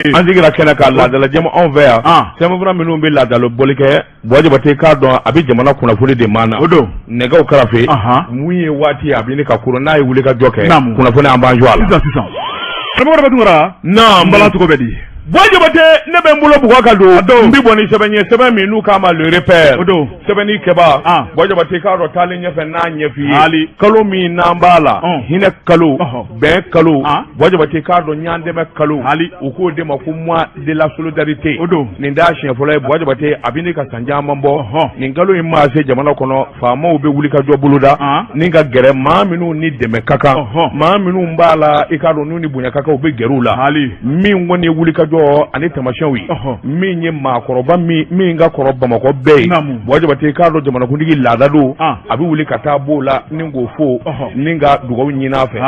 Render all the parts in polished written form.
An sigira kɛnɛ kan laadala jɛmu anw fɛ yan, sɛbɛnfura minnu bɛ laadala bɔli kɛ Buwa Jabate k'a dɔn a bɛ jamana kunnafoni de maa na, o don, nɛgɛw karafe, mun ye waati ye a bɛ ɲini ka koron n'a ye wulikajɔ kɛ, naamu, kunnafoni an b'an jɔ a la sisan sisan. Karamɔgɔ Daba Tunkara, naamu, n bala cogo bɛ di? Buwa Jabate ne bɛ n bolo bugɔ ka don, n bɛ bɔ ni sɛbɛn ye sɛbɛn min n'u k'a ma Le Repère, o don, sɛbɛnni kɛbaa Buwa Jabate k'a dɔn taalen ɲɛfɛ n'a ɲɛf'i ye, kalo min n'an b'a la, hinɛ kalo bɛn kalo Buwa Jabate k'a dɔn ɲɔgɔndɛmɛ kalo u k'o de ma ko mois de la solidarité o don nin t'a siɲɛ fɔlɔ ye Buwa Jabate a bɛ ka san caman bɔ nin kalo in maa se jamana kɔnɔ faamaw bɛ wulikajɔ boloda ni ka gɛrɛ maa minnu ni dɛmɛ ka kan maa minnu b'a la i k'a dɔn n'u ni bonya ka kan u bɛ gɛrɛ u la min kɔni ye wulikajɔ ani tamasiyɛnw ye min ye maakɔrɔba min ka kɔrɔ Bamakɔ bɛɛ ye Buwa Jabate k'a dɔn jamanakuntigi laada don a bɛ wuli ka taa b'o la ni k'o fo ni ka dugawu ɲini a fɛ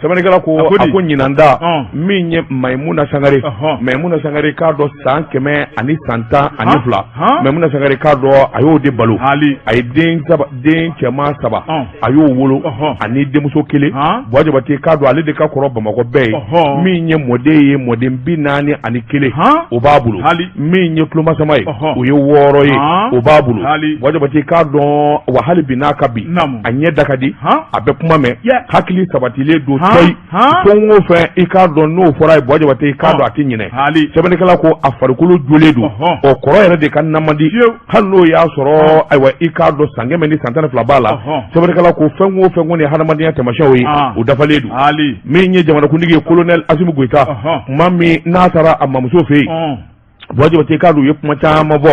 sɛbɛnnikɛla ko a ko ɲinan ta min ye Mayimuna Sangare Mayimuna Sangare k'a dɔn san 112 Mayimuna Sangare k'a dɔn a y'o de balo a ye den den cɛman saba a y'o wolo ani denmuso kelen Buwa Jabate k'a dɔn ale de ka kɔrɔ Bamakɔ bɛɛ ye min ye mɔden ye mɔden 41 o b'a bolo min ye tulomasama ye o ye wɔɔrɔ ye o b'a bolo Buwa Jabate k'a dɔn wa hali bi n'a ka bi a ɲɛ da ka di a bɛ kuma mɛn hakili sabatilen don tɔyi fɛn o fɛn i k'a dɔn n'o fɔra ye Buwa Jabate i k'a dɔn a tɛ ɲinɛ sɛbɛnnikɛla ko a farikolo jolen don o kɔrɔ yɛrɛ de ka na man di hali n'o y'a sɔrɔ ayiwa i k'a dɔn san 112 b'a la sɛbɛnnikɛla ko fɛn o fɛn kɔni ye hadamadenya taamasiyɛnw ye o dafalen don min ye jamanakuntigi ye colonel Asimi Goyita tuma min n'a taara a mamuso fɛ yen Buwa Jabate k'a dɔn u ye kuma caman fɔ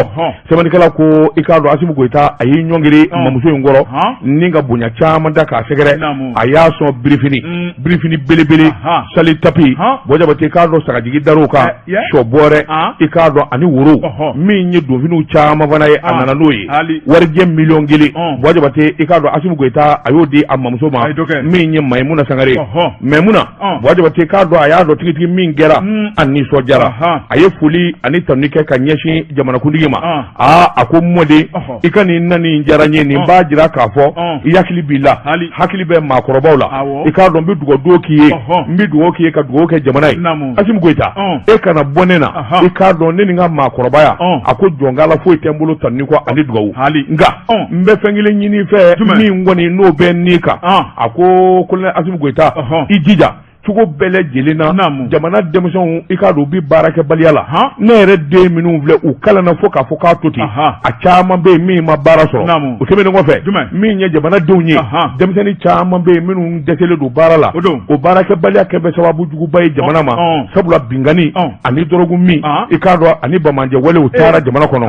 sɛbɛnnikɛla ko i k'a dɔn Asimi Goyita a y'i ɲɔngiri mamuso in kɔrɔ ni ka bonya caman da k'a sɛgɛrɛ a y'a sɔn birifini birifini belebele sali tapi Buwa Jabate k'a dɔn sagajigi dar'o kan sɔ bɔrɛ i k'a dɔn ani woro min ye donfiniw caman fana ye a nana n'o ye warijɛ miliyɔn 1 Buwa Jabate i k'a dɔn Asimi Goyita a y'o di a mamuso ma min ye Mayimuna Sangare Mayimuna Buwa Jabate k'a dɔn a y'a dɔn tigitigi min kɛra a nisɔndiyara a ye foli ani tanuni kɛ ka ɲɛsin jamanakuntigi ma aa a ko mɔden i ka nin nani diyara n ye nin b'a jira k'a fɔ i hakili b'i la hakili bɛ maakɔrɔbaw la i k'a dɔn n bɛ dugawu don k'i ye n bɛ dugawu k'i ye ka dugawu kɛ jamana ye Asimi Goyita e kana bɔ ne na i k'a dɔn ne ni n ka maakɔrɔbaya a ko jɔnkala foyi tɛ n bolo tanuni kɔ ani dugawu nka n bɛ fɛn kelen ɲini i fɛ min kɔni n'o bɛ n kan a ko colonel Asimi Goyita i jija cogo bɛɛ lajɛlen na jamana denmisɛnw i k'a dɔn u bɛ baarakɛbaliya la ne yɛrɛ den minnu filɛ u kalanna fo k'a fɔ k'a to ten a caman bɛ yen min ma baara sɔrɔ o tɛmɛnen kɔfɛ min ye jamanadenw ye denmisɛnnin caman bɛ yen minnu dɛsɛlen don baara la o baarakɛbaliya kɛ bɛ sababu juguba ye jamana ma sabula binkanni ani dɔrɔgu min i k'a dɔn ani banbaanci walew taara jamana kɔnɔ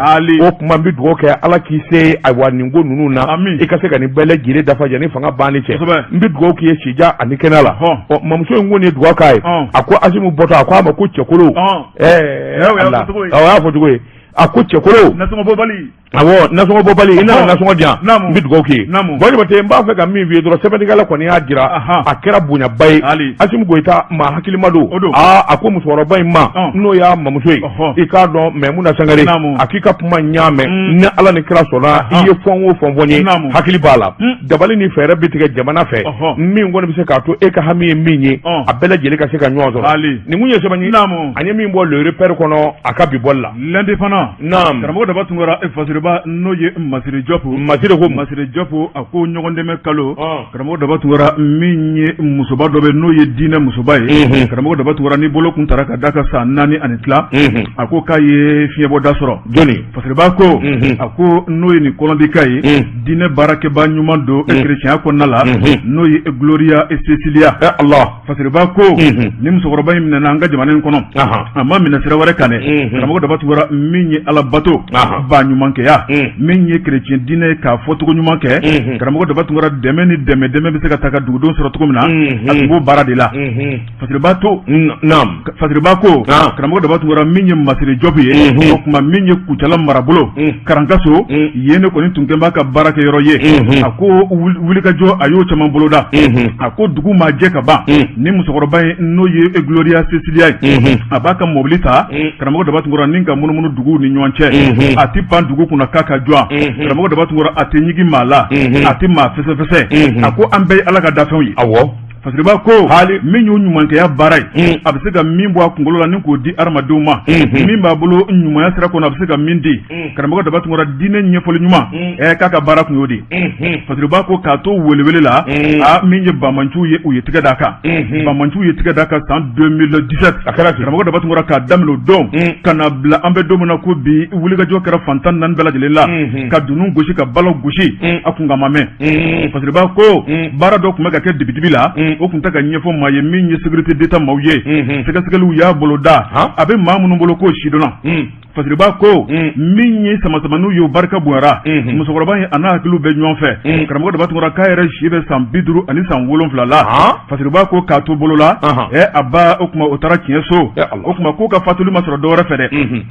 o tuma n bɛ dugawu kɛ ala k'i se ayiwa nin ko ninnu na i ka se ka nin bɛɛ lajɛlen dafa yanni fanga banni cɛ n bɛ dugawu k'i ye sijan ani kɛnɛya la ɔ mamuso in kɔni ye dugawu k'a ye a ko Asimi bɔtɔ a ko a ma ko cɛkolo ɛɛ o y'a fɔ cogo ye a ko cɛkolo Awɔ nasɔngɔ bɔbali i nana nasɔngɔ di yan n bɛ dugawu k'i ye Buwa Jabate n b'a fɛ ka min f'i ye dɔrɔn sɛbɛnnikɛla kɔni y'a jira a kɛra bonyaba ye Asimi Goyita maa hakilima don aa a ko musokɔrɔba in ma n'o y'a mamuso ye i k'a dɔn Mayimuna Sangare a k'i ka kuma n y'a mɛn ni Ala ni kira sɔnna i ye fɛn o fɛn fɔ n ye hakili b'a la dabali ni fɛɛrɛ bɛ tigɛ jamana fɛ min kɔni bɛ se k'a to e ka hami ye min ye a bɛɛ lajɛlen ka se ka ɲɔgɔn sɔrɔ nin kun ye sɛbɛn ye an ye min bɔ Le Repère kɔnɔ a ka bi bɔli la L'Indépendant Naam karamɔgɔ Daba Tunkara Fasiriba n'o ye Masire Jɔpu Masire ko Masire Jɔpu a ko ɲɔgɔndɛmɛ kalo karamɔgɔ Daba Tunkara min ye musoba dɔ bɛ n'o ye diinɛ musoba ye karamɔgɔ Daba Tunkara ni bolo kun taara ka da ka san 4 ani tila a ko k'a ye fiɲɛbɔda sɔrɔ jɔni Fasiriba ko a ko n'o ye nin Kɔlɔnbika ye diinɛ baarakɛba ɲuman don kerecɛnya kɔnɔna la n'o ye Gloria Cecilia Allah Fasiriba ko ni musokɔrɔba in minɛna an ka jamana in kɔnɔ a ma minɛ sira wɛrɛ kan dɛ karamɔgɔ Daba Tunkara min ye ala bato ba ɲumankɛya min ye kerecɛn diinɛ ye k'a fɔcogo ɲuman kɛ karamɔgɔ Daba Tunkara dɛmɛ ni dɛmɛ dɛmɛ bɛ se ka taa ka dugudenw sɔrɔ cogo min na a tun b'o baara de la Fasiriba to Fasiriba ko karamɔgɔ Daba Tunkara min ye Masire Jɔpu ye o tuma min ye Kucala marabolo Karankaso yen de kɔni tun kɛlen b'a ka baarakɛyɔrɔ ye a ko wulikajɔ a y'o caman boloda a ko dugu maa jɛ ka ban ni musokɔrɔba in n'o ye Gloria Cecilia ye a b'a ka mobili ta karamɔgɔ Daba Tunkara ni ka munumunu duguw ni ɲɔgɔn cɛ a tɛ pan dugu kunna k'a ka jɔ karamɔgɔ Daba Tunkara a tɛ ɲigin maa la a tɛ maa fɛsɛfɛsɛ a ko an bɛɛ ye Ala ka dafɛnw ye awɔ. Fasiriba ko hali min y'u ɲumankɛya baara ye, a bɛ se ka min bɔ a kunkolo la ni k'o di hadamadenw ma, min b'a bolo ɲumanya sira kɔnɔ, a bɛ se ka min di. Karamɔgɔ Daba Tunkara, diinɛ ɲɛfɔli ɲuman, k'a ka baara tun y'o de ye. Fasiriba ko k'a to welewele la, a min ye banbaanciw ye, u ye tɛgɛ d'a kan. Banbaanciw ye tɛgɛ d'a kan san 2017. A kɛra karamɔgɔ Daba Tunkara, k'a daminɛ o don ka na bila an bɛ don min na ko bi, wulikajɔ kɛra fan 14 bɛɛ lajɛlen la ka dunun gosi, ka balaw gosi, a kun ma mɛn. Fasiriba ko baara dɔ tun bɛ ka kɛ dibidibi la, o tun tɛ ka ɲɛfɔ maa ye. Min ye sécurité d'État maaw ye, sɛgɛsɛgɛliw y'a boloda, a bɛ maa minnu bolo k'o sidɔnna. Fasiriba ko min ye samasamaniw ye, o barika bonyara. Musokɔrɔba in, a n'a hakili bɛ ɲɔgɔn fɛ. Karamɔgɔ Daba Tunkara, k'a yɛrɛ si bɛ san 57 la. Fasiriba ko k'a to bolo la, a ba, o tuma o taara tiɲɛ so. O tuma k'o ka fatuli ma sɔrɔ dɔwɛrɛ fɛ dɛ,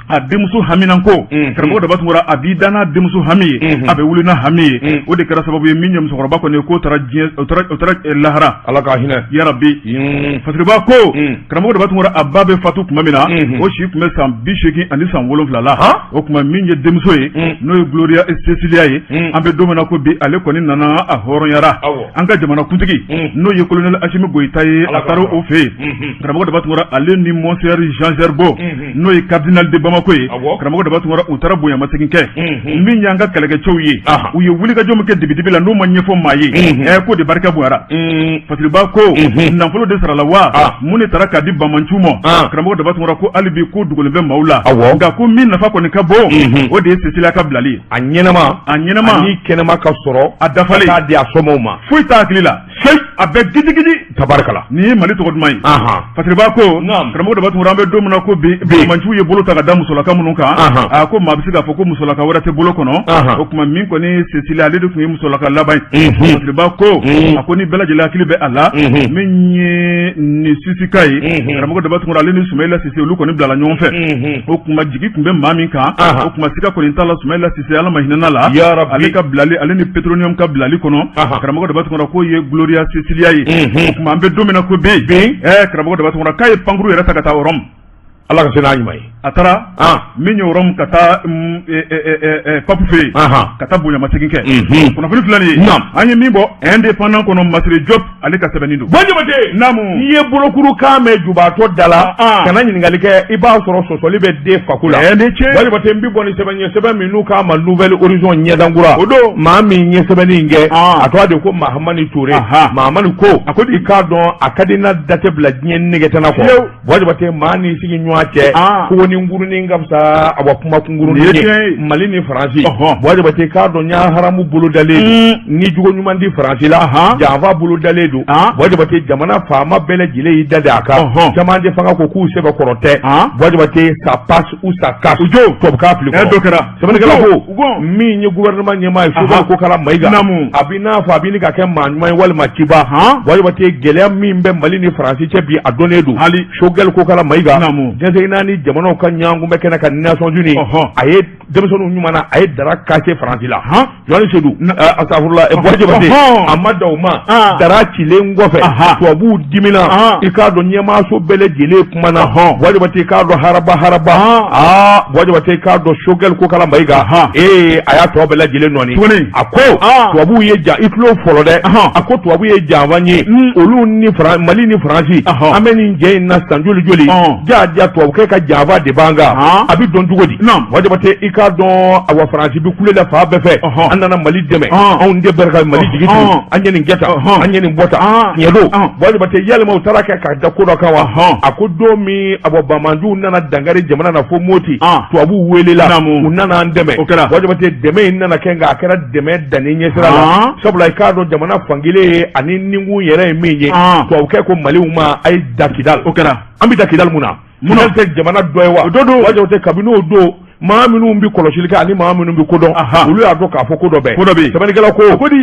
a denmuso haminanko. Karamɔgɔ Daba Tunkara, a b'i da n'a denmuso hami ye, a bɛ wuli n'a hami ye. O de kɛra sababu ye, min ye musokɔrɔba kɔni ye, k'o taara diɲɛ, o taara lahara. Ala ka hinɛ. Yarabi. Fasiriba ko karamɔgɔ Daba Tunkara, a ba bɛ fatu tuma min na, o si tun bɛ san 87 la. O tuma min ye denmuso ye, n'o ye Gloria Cecilia ye, an bɛ don min na ko bi, ale kɔni nana a hɔrɔnyara. An ka jamanakuntigi, n'o ye colonel Asimi Goyita ye, a taara o fɛ yen. Karamɔgɔ Daba Tunkara, ale ni Monseigneur Jean Zerbo, n'o ye cardinal de Bamako ye, karamɔgɔ Daba Tunkara, u taara bonyamasegin kɛ. Min y'an ka kɛlɛkɛcɛw ye, u ye wulikajɔ min kɛ dibidibi la, n'o ma ɲɛfɔ maa ye, k'o de barika bonyara. Fasiriba ko nafolo de sarala wa mun de taara k'a di banbaanciw ma? Karamɔgɔ Daba Tunkara ko hali bi ko dogolen bɛ maaw la, nka ko min nafa kɔni ka bon, o de ye Cecilia ka bilali ye. A ɲɛnama. A ɲɛnama. Ani kɛnɛma ka sɔrɔ. A dafalen. K'a di a somɔgɔw ma. Foyi t'a hakili la. A bɛ gidigidi. Tabarikala. Nin ye Mali tɔgɔ duman ye. Fasiriba ko karamɔgɔ Daba Tunkara, an bɛ don min na ko bi, banbaanciw ye bolo ta ka da musolaka minnu kan, a ko maa bɛ se k'a fɔ ko musolaka wɛrɛ tɛ bolo kɔnɔ. O tuma min kɔni Cecilia, ale de tun ye musolaka laban ye. Fasiriba ko a ko ni bɛɛ lajɛlen hakili bɛ a la, min ye nin Sisika ye, karamɔgɔ Daba Tunkara, ale ni Sumayila Sise, olu kɔni bilala ɲɔgɔn fɛ. O tuma jigi tun bɛ maa min kan, o tuma siga kɔni t'a la, Sumayila Sise, Ala ma hinɛna la, ale ka bilali, ale ni Petronium ka bilali kɔnɔ, karamɔgɔ Daba Tunkara, k'o ye Gloria Cecilia ye. O tuma an bɛ don min na ko bi, karamɔgɔ Daba Tunkara, k'a ye pankuru yɛrɛ ta ka taa Rɔmu. Ala ka se n'a ɲuman ye. A taara min ye Rɔmu, ka taa pape fɛ yen, ka taa bonyamasegin kɛ. Kunnafoni filɛ nin ye, an ye min bɔ Indépendant kɔnɔ, Masire Diop, ale ka sɛbɛnni don. Buwa Jabate. Naamu. N'i ye bolokuru kan mɛn jubaatɔ da la, kana ɲininkali kɛ, i b'a sɔrɔ sɔsɔli bɛ den fako la. Ni ce. Buwa Jabate, n bɛ bɔ ni sɛbɛn ye, sɛbɛn min n'u k'a ma Nouvel Horizon, ɲɛdankura. O don. Maa min ye sɛbɛnni in kɛ, a tɔgɔ de ko Mahamani Ture. Mahamani ko, a ko i k'a dɔn, a ka di n na da tɛ bila diɲɛ nɛgɛtana kɔ. Buwa Jabate, maa n'i sigiɲɔgɔn cɛ, ko ni ngurunin ka fisa awa kuma kunkurunin ye. Mali ni Faransi, Buwa Jabate, k'a dɔn ɲa haramu bolodalen don, ni jogo ɲuman di Faransi la, janfa bolodalen don. Buwa Jabate, jamana faama bɛɛ lajɛlen y'i da de a kan. Camancɛ fanga ko k'u sɛbɛkɔrɔ tɛ. Buwa Jabate, ça passe ou ça casse, tubabukan fili kɔrɔ. Dɔ kɛra. Sɛbɛnnikɛla ko min ye gouvernement ɲɛmaa ye, Choguel Kokala Mayiga, a b'i n'a fɔ a bɛ ka kɛ maa ɲuman ye walima ciba. Buwa Jabate, gɛlɛya min bɛ Mali ni Faransi cɛ bi, a dɔnnen don. Hali Choguel Kokala Mayiga, diɲɛ naani jamanaw ka ɲɔgɔnkunbɛn kɛnɛ kan Nations Unies, a ye denmisɛnninw ɲuman na, a ye dara cassé Faransi la. Jɔnni Sedu, asafurula, Buwa Jabate, a ma dan o ma, dara cilen kɔfɛ, tubabuw dimina. I k'a dɔn ɲɛmaaso bɛɛ lajɛlen kumana. Buwa Jabate, i k'a dɔn haraba haraba, aa Buwa Jabate, i k'a dɔn Choguel Kokala Mayiga, ee a y'a tɔ bɛɛ lajɛlen nɔɔni. A ko tubabuw ye ja, i tulo fɔlɔ dɛ, a ko tubabu ye janfa ye. Olu ni Mali ni Faransi, an bɛ nin jɛ in na san joli joli, ja ja tubabukɛ ka janfa de b'an kan, a bɛ dɔn cogo di? Buwa Jabate, i k'a dɔn awa Faransi bɛ kule la fan bɛɛ fɛ, an nana Mali dɛmɛ, anw de bɛ ka Mali jigi tugu, an ye nin kɛ tan, an ye nin bɔ tan, tiɲɛ don. Buwa Jabate, yalima u taara kɛ ka da ko dɔ kan wa? A ko don min awa banbaanciw nana dankari jamana na fo Moti, tubabuw welela, u nana an dɛmɛ. Buwa Jabate, dɛmɛ in nana kɛ, nka a kɛra dɛmɛ danni ɲɛsira la, sabula i k'a dɔn jamana fankelen ye ani ninkun yɛrɛ ye min ye, tubabukɛ ko Maliw ma a ye dan Kidali. O kɛra. An bɛ dan Kidali mun na? Mun tɛ jamana dɔ ye wa? O don. Buwa Jabate, kabini o don, maa minnu bɛ kɔlɔsili kɛ ani maa minnu bɛ ko dɔn, olu y'a dɔn k'a fɔ ko dɔ bɛ ko dɔ bɛ yen. Sɛbɛnnikɛla ko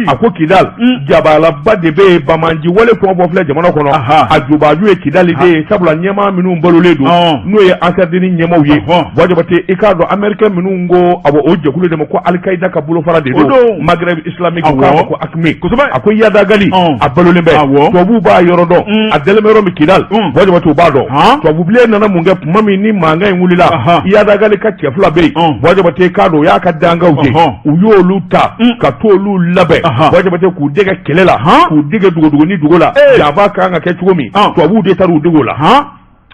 a ko Kidali jabalaba de bɛ yen, banbaanci wale fɛn o fɛn filɛ jamana kɔnɔ, a jubaju ye Kidali de ye, sabula ɲɛmaa minnu balolen don, n'o ye Ansar Dine ɲɛmaaw ye. Buwa Jabate, i k'a dɔn américain minnu ko awɔ o jɛkulu de ma ko Alikayida ka bolofara de don, Maghreb islamique, u k'a ma ko AQMI. A ko Iyad Ag Ghali a balolen bɛ, tubabuw b'a yɔrɔ dɔn, a dalen bɛ yɔrɔ min Kidali, Buwa Jabate, u b'a dɔn. Tubabubilen nana mun kɛ tuma min ni mankan in wulila, Iyad Ag Ghali ka cɛ fila fila bɛ yen, Buwa Jabate, k'a dɔn o y'a ka dankanw ye, u y'olu ta ka t'olu labɛn, Buwa Jabate, k'u dege kɛlɛ la, k'u dege dogodogo ni dogo la, janfa kan ka kɛ cogo min, tubabuw de taara u dege o la.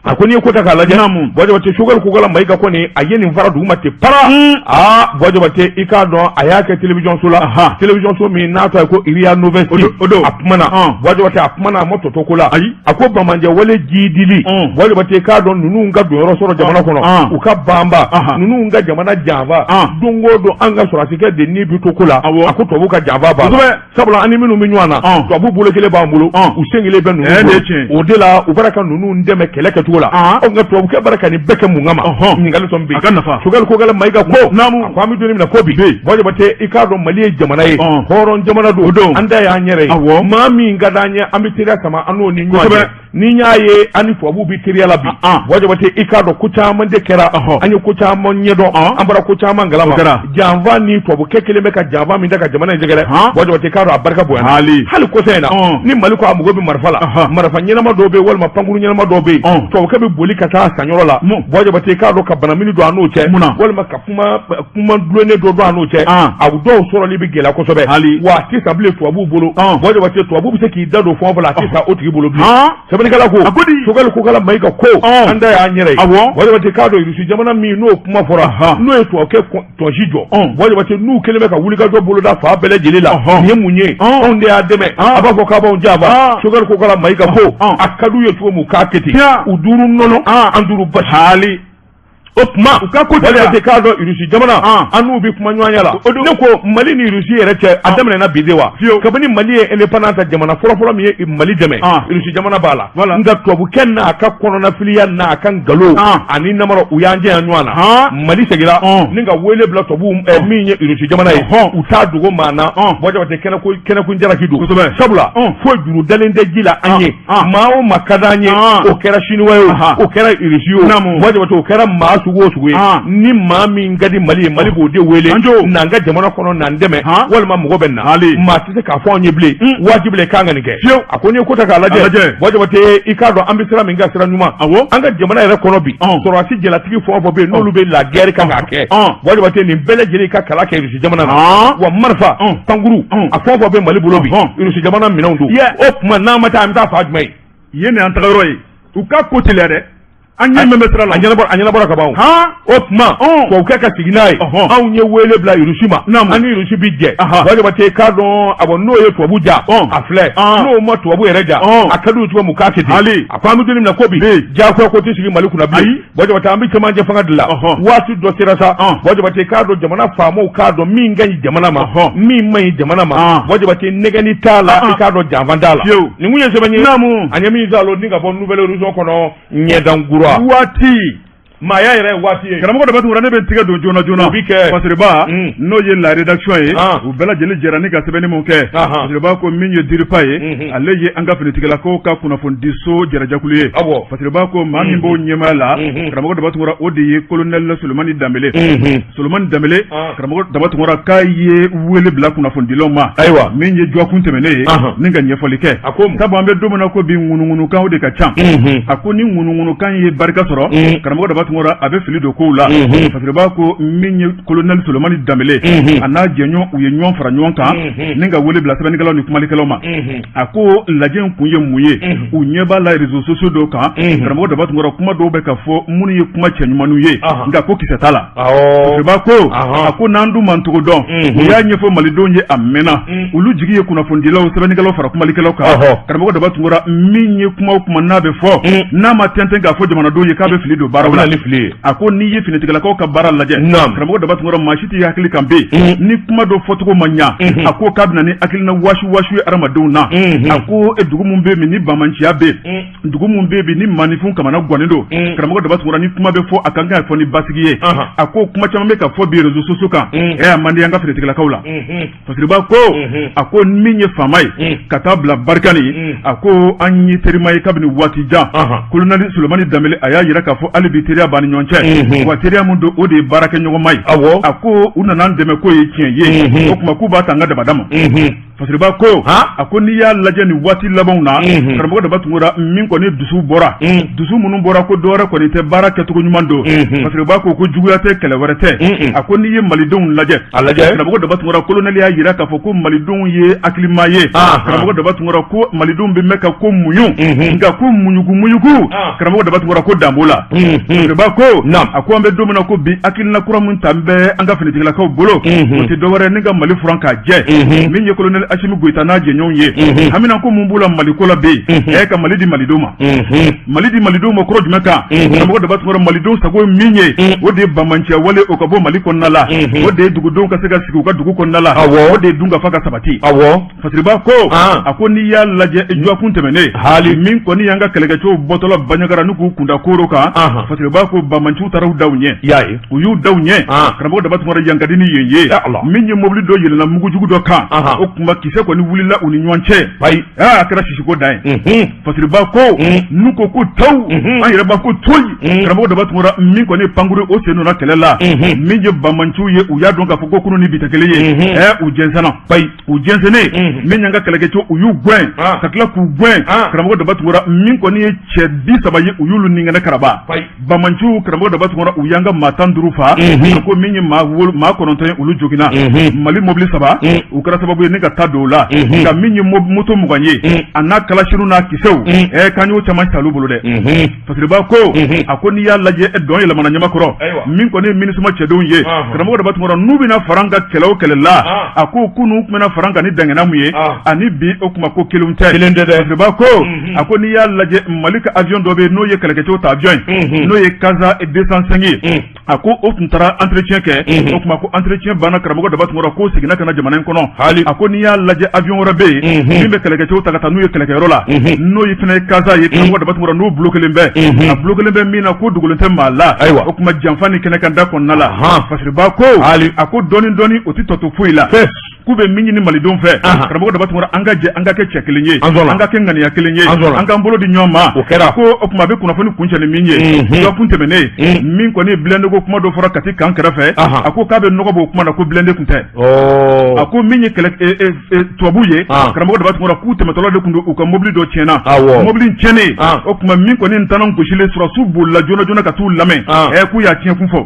A ko n'i ye ko ta k'a lajɛ, Buwa Jabate, Choguel Kokala Mayiga kɔni a ye nin fara duguma ten para. Aa, Buwa Jabate, i k'a dɔn a y'a kɛ télévision so la, télévision so min n'a tɔgɔ ye ko Ria Nouvelle. O don. A kumana, Buwa Jabate, a kumana, a ma tɔtɔ ko la. Ayi, a ko banbaanciya wale jidili, Buwa Jabate, k'a dɔn ninnu ka donyɔrɔ sɔrɔ jamana kɔnɔ, u ka banba, ninnu ka jamana janfa, don o don an ka sɔrɔdasikɛ de ni bi to ko la. A ko tubabu ka janfa b'a la, sabula an ni minnu bɛ ɲɔgɔn na, tubabu bolo kelen b'an bolo, u sen kelen bɛ ninnu bolo. O de la u bɔra ka ninnu dɛmɛ kɛlɛ kɛcogo la. Nka tubabukɛ bɔra ka nin bɛɛ kɛ mun kama? Ɲininkali tɔ bɛ yen. Choguel Kokala Mayiga ko, a ko an bɛ don min na ko bi, Buwa Jabate, i k'a dɔn Mali ye jamana ye, hɔrɔn jamana don, an da y'an yɛrɛ ye. Maa min ka d'an ye, an bɛ teriya sama an n'o ni ɲɔgɔn cɛ. Ni y'a ye an ni tubabuw bɛ teriya la bi, Buwa Jabate, i k'a dɔn ko caman de kɛra, an ye ko caman ɲɛdɔn, an bɔra ko caman kalama. Janfa ni tubabukɛ kelen bɛ ka janfa min da ka jamana in sɛgɛrɛ, Buwa Jabate, k'a dɔn a barika bonyana. Hali kɔsa in na, ni Mali ko a mago bɛ marifa la, marifa ɲɛnama dɔw bɛ yen walima pankuru ɲɛnama dɔw bɛ yen, tubabukɛ bɛ boli ka taa sanyɔrɔ la, Buwa Jabate, k'a dɔn ka banamini don a n'o cɛ, walima ka kuma kuma dulonnen dɔ don a n'o cɛ, a dɔw sɔrɔli bɛ gɛlɛya kosɛbɛ. Wa a tɛ san bilen tubabuw bolo. Buwa Jabate, tubabu bɛ se k'i da don fɛn o fɛn la, a tɛ san o tigi bolo bilen. Sɛbɛnnikɛla ko, Choguel Kokala Mayiga ko, an da y'an yɛrɛ ye. Buwa Jabate, k'a dɔn Irisi jamana min n'o kuma fɔra, n'o ye tubabukɛ tɔnsi jɔ, Buwa Jabate, n'u kɛlen bɛ ka wulikajɔ boloda fan bɛɛ lajɛlen la, nin ye mun ye? Anw de y'a dɛmɛ, a b'a fɔ k'a b'anw janfa. Choguel Kokala Mayiga ko, a ka d'u ye cogo min, u k'a kɛ ten, u duuru nɔnɔ, an duuru basi. Hali O tuma u ka ko Jabate, k'a dɔn Irisi jamana, an n'u bɛ kuma ɲɔgɔnya la. Ne ko Mali ni Irisi yɛrɛ cɛ, a daminɛna bi de wa? Kabini Mali ye indépendance ta, jamana fɔlɔfɔlɔ min ye Mali dɛmɛ, Irisi jamana b'a la. Nka tubabukɛ n'a ka kɔnɔnafiliya n'a ka nkalon ani namara, u y'an jɛya ɲɔgɔn na. Mali seginna ni ka wele bila tubabu min ye Irisi jamana ye, u t'a dogo maa na. Buwa Jabate, kɛnɛkun jalaki don, sabula foyi juru dalen tɛ ji la an ye. Maa o maa ka d'an ye, o kɛra siniwa ye, o kɛra irisi ye, Buwa Jabate, o kɛra maa sugu o sugu ye, ni maa min ka di Mali ye, Mali b'o de wele n'an ka jamana kɔnɔ, n'an dɛmɛ, walima mɔgɔ bɛ na, maa tɛ se k'a fɔ anw ye bilen wajibi la k'an ka nin kɛ. A ko n'i ye ko ta k'a lajɛ, Buwa Jabate, i k'a dɔn an bɛ sira min kan, sira ɲuman. An ka jamana yɛrɛ kɔnɔ bi, sɔrɔdasi jalatigi fɛn o fɛn bɛ yen, n'olu bɛ la guerre kan k'a kɛ, Buwa Jabate, nin bɛɛ lajɛlen ka kalan kɛ Irisi jamana na. Wa marifa, pankuru, a fɛn o fɛn bɛ Mali bolo bi, Irisi jamana minɛnw don. O tuma n'an ma taa, an bɛ taa fan jumɛn ye? Yen de y'an tagayɔrɔ ye. U ka ko teliya dɛ, an ɲɛ mɛn bɛ sira la. A ɲɛnabɔra ka ban. O tuma tubabukɛ ka sigi n'a ye, anw ye wele bila Irisi ma, an ni Irisi bi jɛ. Buwa Jabate, k'a dɔn awɔ, n'o ye tubabu ja, a filɛ, n'o ma tubabu yɛrɛ ja, a ka d'u cogo min, k'a kɛ ten. A ko an bɛ don min na ko bi, diyagoya ko tɛ sigi Mali kunna bilen. Buwa Jabate, an bɛ cɛmancɛ fanga de la. Waati dɔ sera sa, Buwa Jabate, k'a dɔn jamana faamaw k'a dɔn min ka ɲi jamana ma, min man ɲi jamana ma. Buwa Jabate, nɛgɛnni t'a la, i k'a dɔn janfa t'a la. Nin kun ye sɛbɛn ye an ye min salo ni ka bɔ Nouvel Horizon kɔnɔ, ɲɛdankura waati. Maaya yɛrɛ ye waati ye. Karamɔgɔ Daba Tunkara, ne bɛ n tigɛ don joona joona. O bi kɛ. Fasiriba, n'o ye la rédaction ye, u bɛɛ lajɛlen jɛra ni ka sɛbɛnni mun kɛ. Fasiriba ko min ye DIRPA ye, ale ye an ka finitigilakaw ka kunnafonidiso jɛrɛjɛkulu ye. Fasiriba ko maa min b'o ɲɛmaaya la, karamɔgɔ Daba Tunkara, o de ye colonel Solomani Danbele. Solomani Danbele, karamɔgɔ Daba Tunkara, k'a ye wele bila kunnafonidilaw ma. Ayiwa. Min ye dɔgɔkun tɛmɛnen ye, ni ka ɲɛfɔli kɛ. A ko sabu an bɛ don min na ko bi, ŋunuŋunukanw de ka ca. A ko ni ŋunuŋunukan ye barika sɔrɔ, karamɔgɔ Daba Tunkara, a bɛ fili don kow la. Fasiriba ko min ye colonel Solomani Danbele, a n'a jɛɲɔgɔn, u ye ɲɔgɔn fara ɲɔgɔn kan ni ka wele bila sɛbɛnnikɛlaw ni kumalikɛlaw ma. A ko lajɛ in kun ye mun ye? U ɲɛ b'a la réseaux sociaux dɔw kan, karamɔgɔ Daba Tunkara, kuma dɔw bɛ ka fɔ minnu ye kuma cɛɲumanw ye, nka ko kisɛ t'a la. Fasiriba ko, a ko n'an dun m'an cogo dɔn, u y'a ɲɛfɔ malidenw ye a mɛnna, olu jigi ye kunnafonidilaw, sɛbɛnnikɛlaw fara kumalikɛlaw kan. Karamɔgɔ Daba Tunkara, min ye kuma o kuma n'a bɛ fɔ, n'a ma tɛntɛn k'a fɔ jamanadenw ye, k'a bɛ fili don baaraw la. A ko n'i ye finitigilakaw ka baara lajɛ, karamɔgɔ Daba Tunkara, maa si t'i hakili kan bɛ ni kuma dɔ fɔcogo ma ɲa, a ko k'a bɛ na ni hakilina waasi waasi ye hadamadenw na. A ko dugu min bɛ min ni banbaanciya bɛ, dugu min bɛ bi ni maaninfin kamana gannen don, karamɔgɔ Daba Tunkara, ni kuma bɛ fɔ, a kan ka fɔ ni basigi ye. A ko kuma caman bɛ ka fɔ bi réseaux sociaux kan, a man di an ka finitigilakaw la. Fasiriba ko, a ko min ye faama ye ka taa bila Barkhane, a ko an ye terima ye kabini waati jan. Colonel Solomani Danbele, a y'a jira k'a fɔ hali bi teriya b'an ni ɲɔgɔn cɛ, wa teriya min don, o de ye baarakɛɲɔgɔnma ye. A ko u nana an dɛmɛ, k'o ye tiɲɛ ye, o tuma k'u b'a ta an ka dabada ma. Fasiriba ko a ko n'i y'a lajɛ nin waati labanw na karamɔgɔ Daba Tunkara min kɔni dusu bɔra dusu minnu bɔra ko dɔwɛrɛ kɔni tɛ baara kɛcogo ɲuman don Fasiriba ko ko juguya tɛ kɛlɛ wɛrɛ tɛ a ko n'i ye malidenw lajɛ a lajɛ karamɔgɔ Daba Tunkara kolonɛli y'a jira k'a fɔ ko malidenw ye hakilima ye karamɔgɔ Daba Tunkara ko malidenw bɛ mɛn ka ko muɲu nka ko muɲugu muɲugu karamɔgɔ Daba Tunkara ko dan b'o la Fasiriba ko a ko an bɛ don min na ko bi hakilina kura min ta bɛ an ka finitigilakaw bolo o tɛ dɔwɛrɛ ni ka Mali furan k'a jɛ min ye kolonɛli Asimi Goyita n'a jɛɲɔgɔnw ye haminanko mun b'u la Mali ko la bi yen ka Mali di malidenw ma Mali di malidenw ma kɔrɔ jumɛn kan karamɔgɔ Daba Tunkara malidenw sago min ye o de ye banbaanciya wale o ka bɔ Mali kɔnɔna la o de ye dugudenw ka se ka sigi u ka dugu kɔnɔna la o de ye dunkafa ka sabati Fasiriba ko a ko n'i y'a lajɛ dɔgɔkun tɛmɛnen hali min kɔni y'an ka kɛlɛkɛcɛw bɔtɔla Banjagara n'u k'u kunda Koro kan Fasiriba ko banbaanciw taara u da u ɲɛ y'a ye u y'u da u ɲɛ karamɔgɔ Daba Tunkara yan ka di ni yen ye min ye mobili dɔ yɛlɛnna mugujugu dɔ kan o tuma kisɛ kɔni wulila u ni ɲɔgɔn cɛ ayi a kɛra sisiko dan ye Fasiriba ko n'u ko ko taw an yɛrɛ b'a ko toyi karamɔgɔ Daba Tunkara min kɔni pankuru o sen donna kɛlɛ la min ye banbaanciw ye u y'a dɔn k'a fɔ ko kunun ni bi tɛ kelen ye u jɛnsɛnna u jɛnsɛnnen min y'an ka kɛlɛkɛcɛw u y'u gɛn ka tila k'u gɛn karamɔgɔ Daba Tunkara min kɔni ye cɛ 30 ye u y'olu ni kɛnɛ karaba banbaanciw karamɔgɔ Daba Tunkara u y'an ka maa 15 faa ko min ye maa 9 ye olu joginna Mali mobili saba u kɛra sababu ye ni ka taa don o la nka min ye moto 20 ye a n'a kalasiniw n'a kisɛw k'an y'o caman ta olu bolo dɛ Fasiriba ko a ko n'i y'a lajɛ dɔn yɛlɛmana ɲamakɔrɔ min kɔni ye MINUSMA cɛdenw ye karamɔgɔ Daba Tunkara n'u bɛna fara an kan kɛlɛ o kɛlɛ la a ko kunun tun bɛna fara an kan ni dangana mun ye ani bi o kuma ko kelen tɛ kelen tɛ dɛ Fasiriba ko a ko n'i y'a lajɛ Mali ka avion dɔ bɛ yen n'o ye kɛlɛkɛcɛw ta avion ye n'o ye Casa 205 ye a ko o tun taara entretien kɛ o tuma ko entretien banna karamɔgɔ Daba Tunkara k'o seginna ka na jamana in kɔnɔ hali a ko n'i y'a lajɛ avion wɛrɛ bɛ yen min bɛ kɛlɛkɛcɛw ta ka taa n'u ye kɛlɛkɛyɔrɔ la n'o ye fana ye Casa ye karamɔgɔ Daba Tunkara n'o bloquélen bɛ a bloquélen bɛ min na ko dogolen tɛ maa la ayiwa o tuma janfa ni kɛnɛkanda kɔnɔna la Fasiriba ko hali a ko dɔɔni dɔɔni o tɛ tɔ to foyi la k'u bɛ min ɲini malidenw fɛ karamɔgɔ Daba Tunkara an ka jɛ an ka kɛ cɛ kelen ye an ka kɛ ŋaniya kelen ye an k'an bolo di ɲɔgɔn ma o kɛra ko o tuma a bɛ kunnafoni kuncɛ ni min ye dɔgɔkun tɛmɛnen min kɔni blindé ko kuma dɔ fɔra Kati kan kɛrɛfɛ a ko k'a bɛ nɔgɔ bɔ o kuma na ko blindé tun tɛ a ko min ye kɛlɛ tubabu ye karamɔgɔ Daba Tunkara k'u tɛmɛtɔla de tun don u ka mobili dɔ tiɲɛna mobili in tiɲɛnen o tuma min kɔni ntanan gosilen sɔrɔdasiw bolila joona joona ka t'u lamɛn k'u y'a tiɲɛ kun fɔ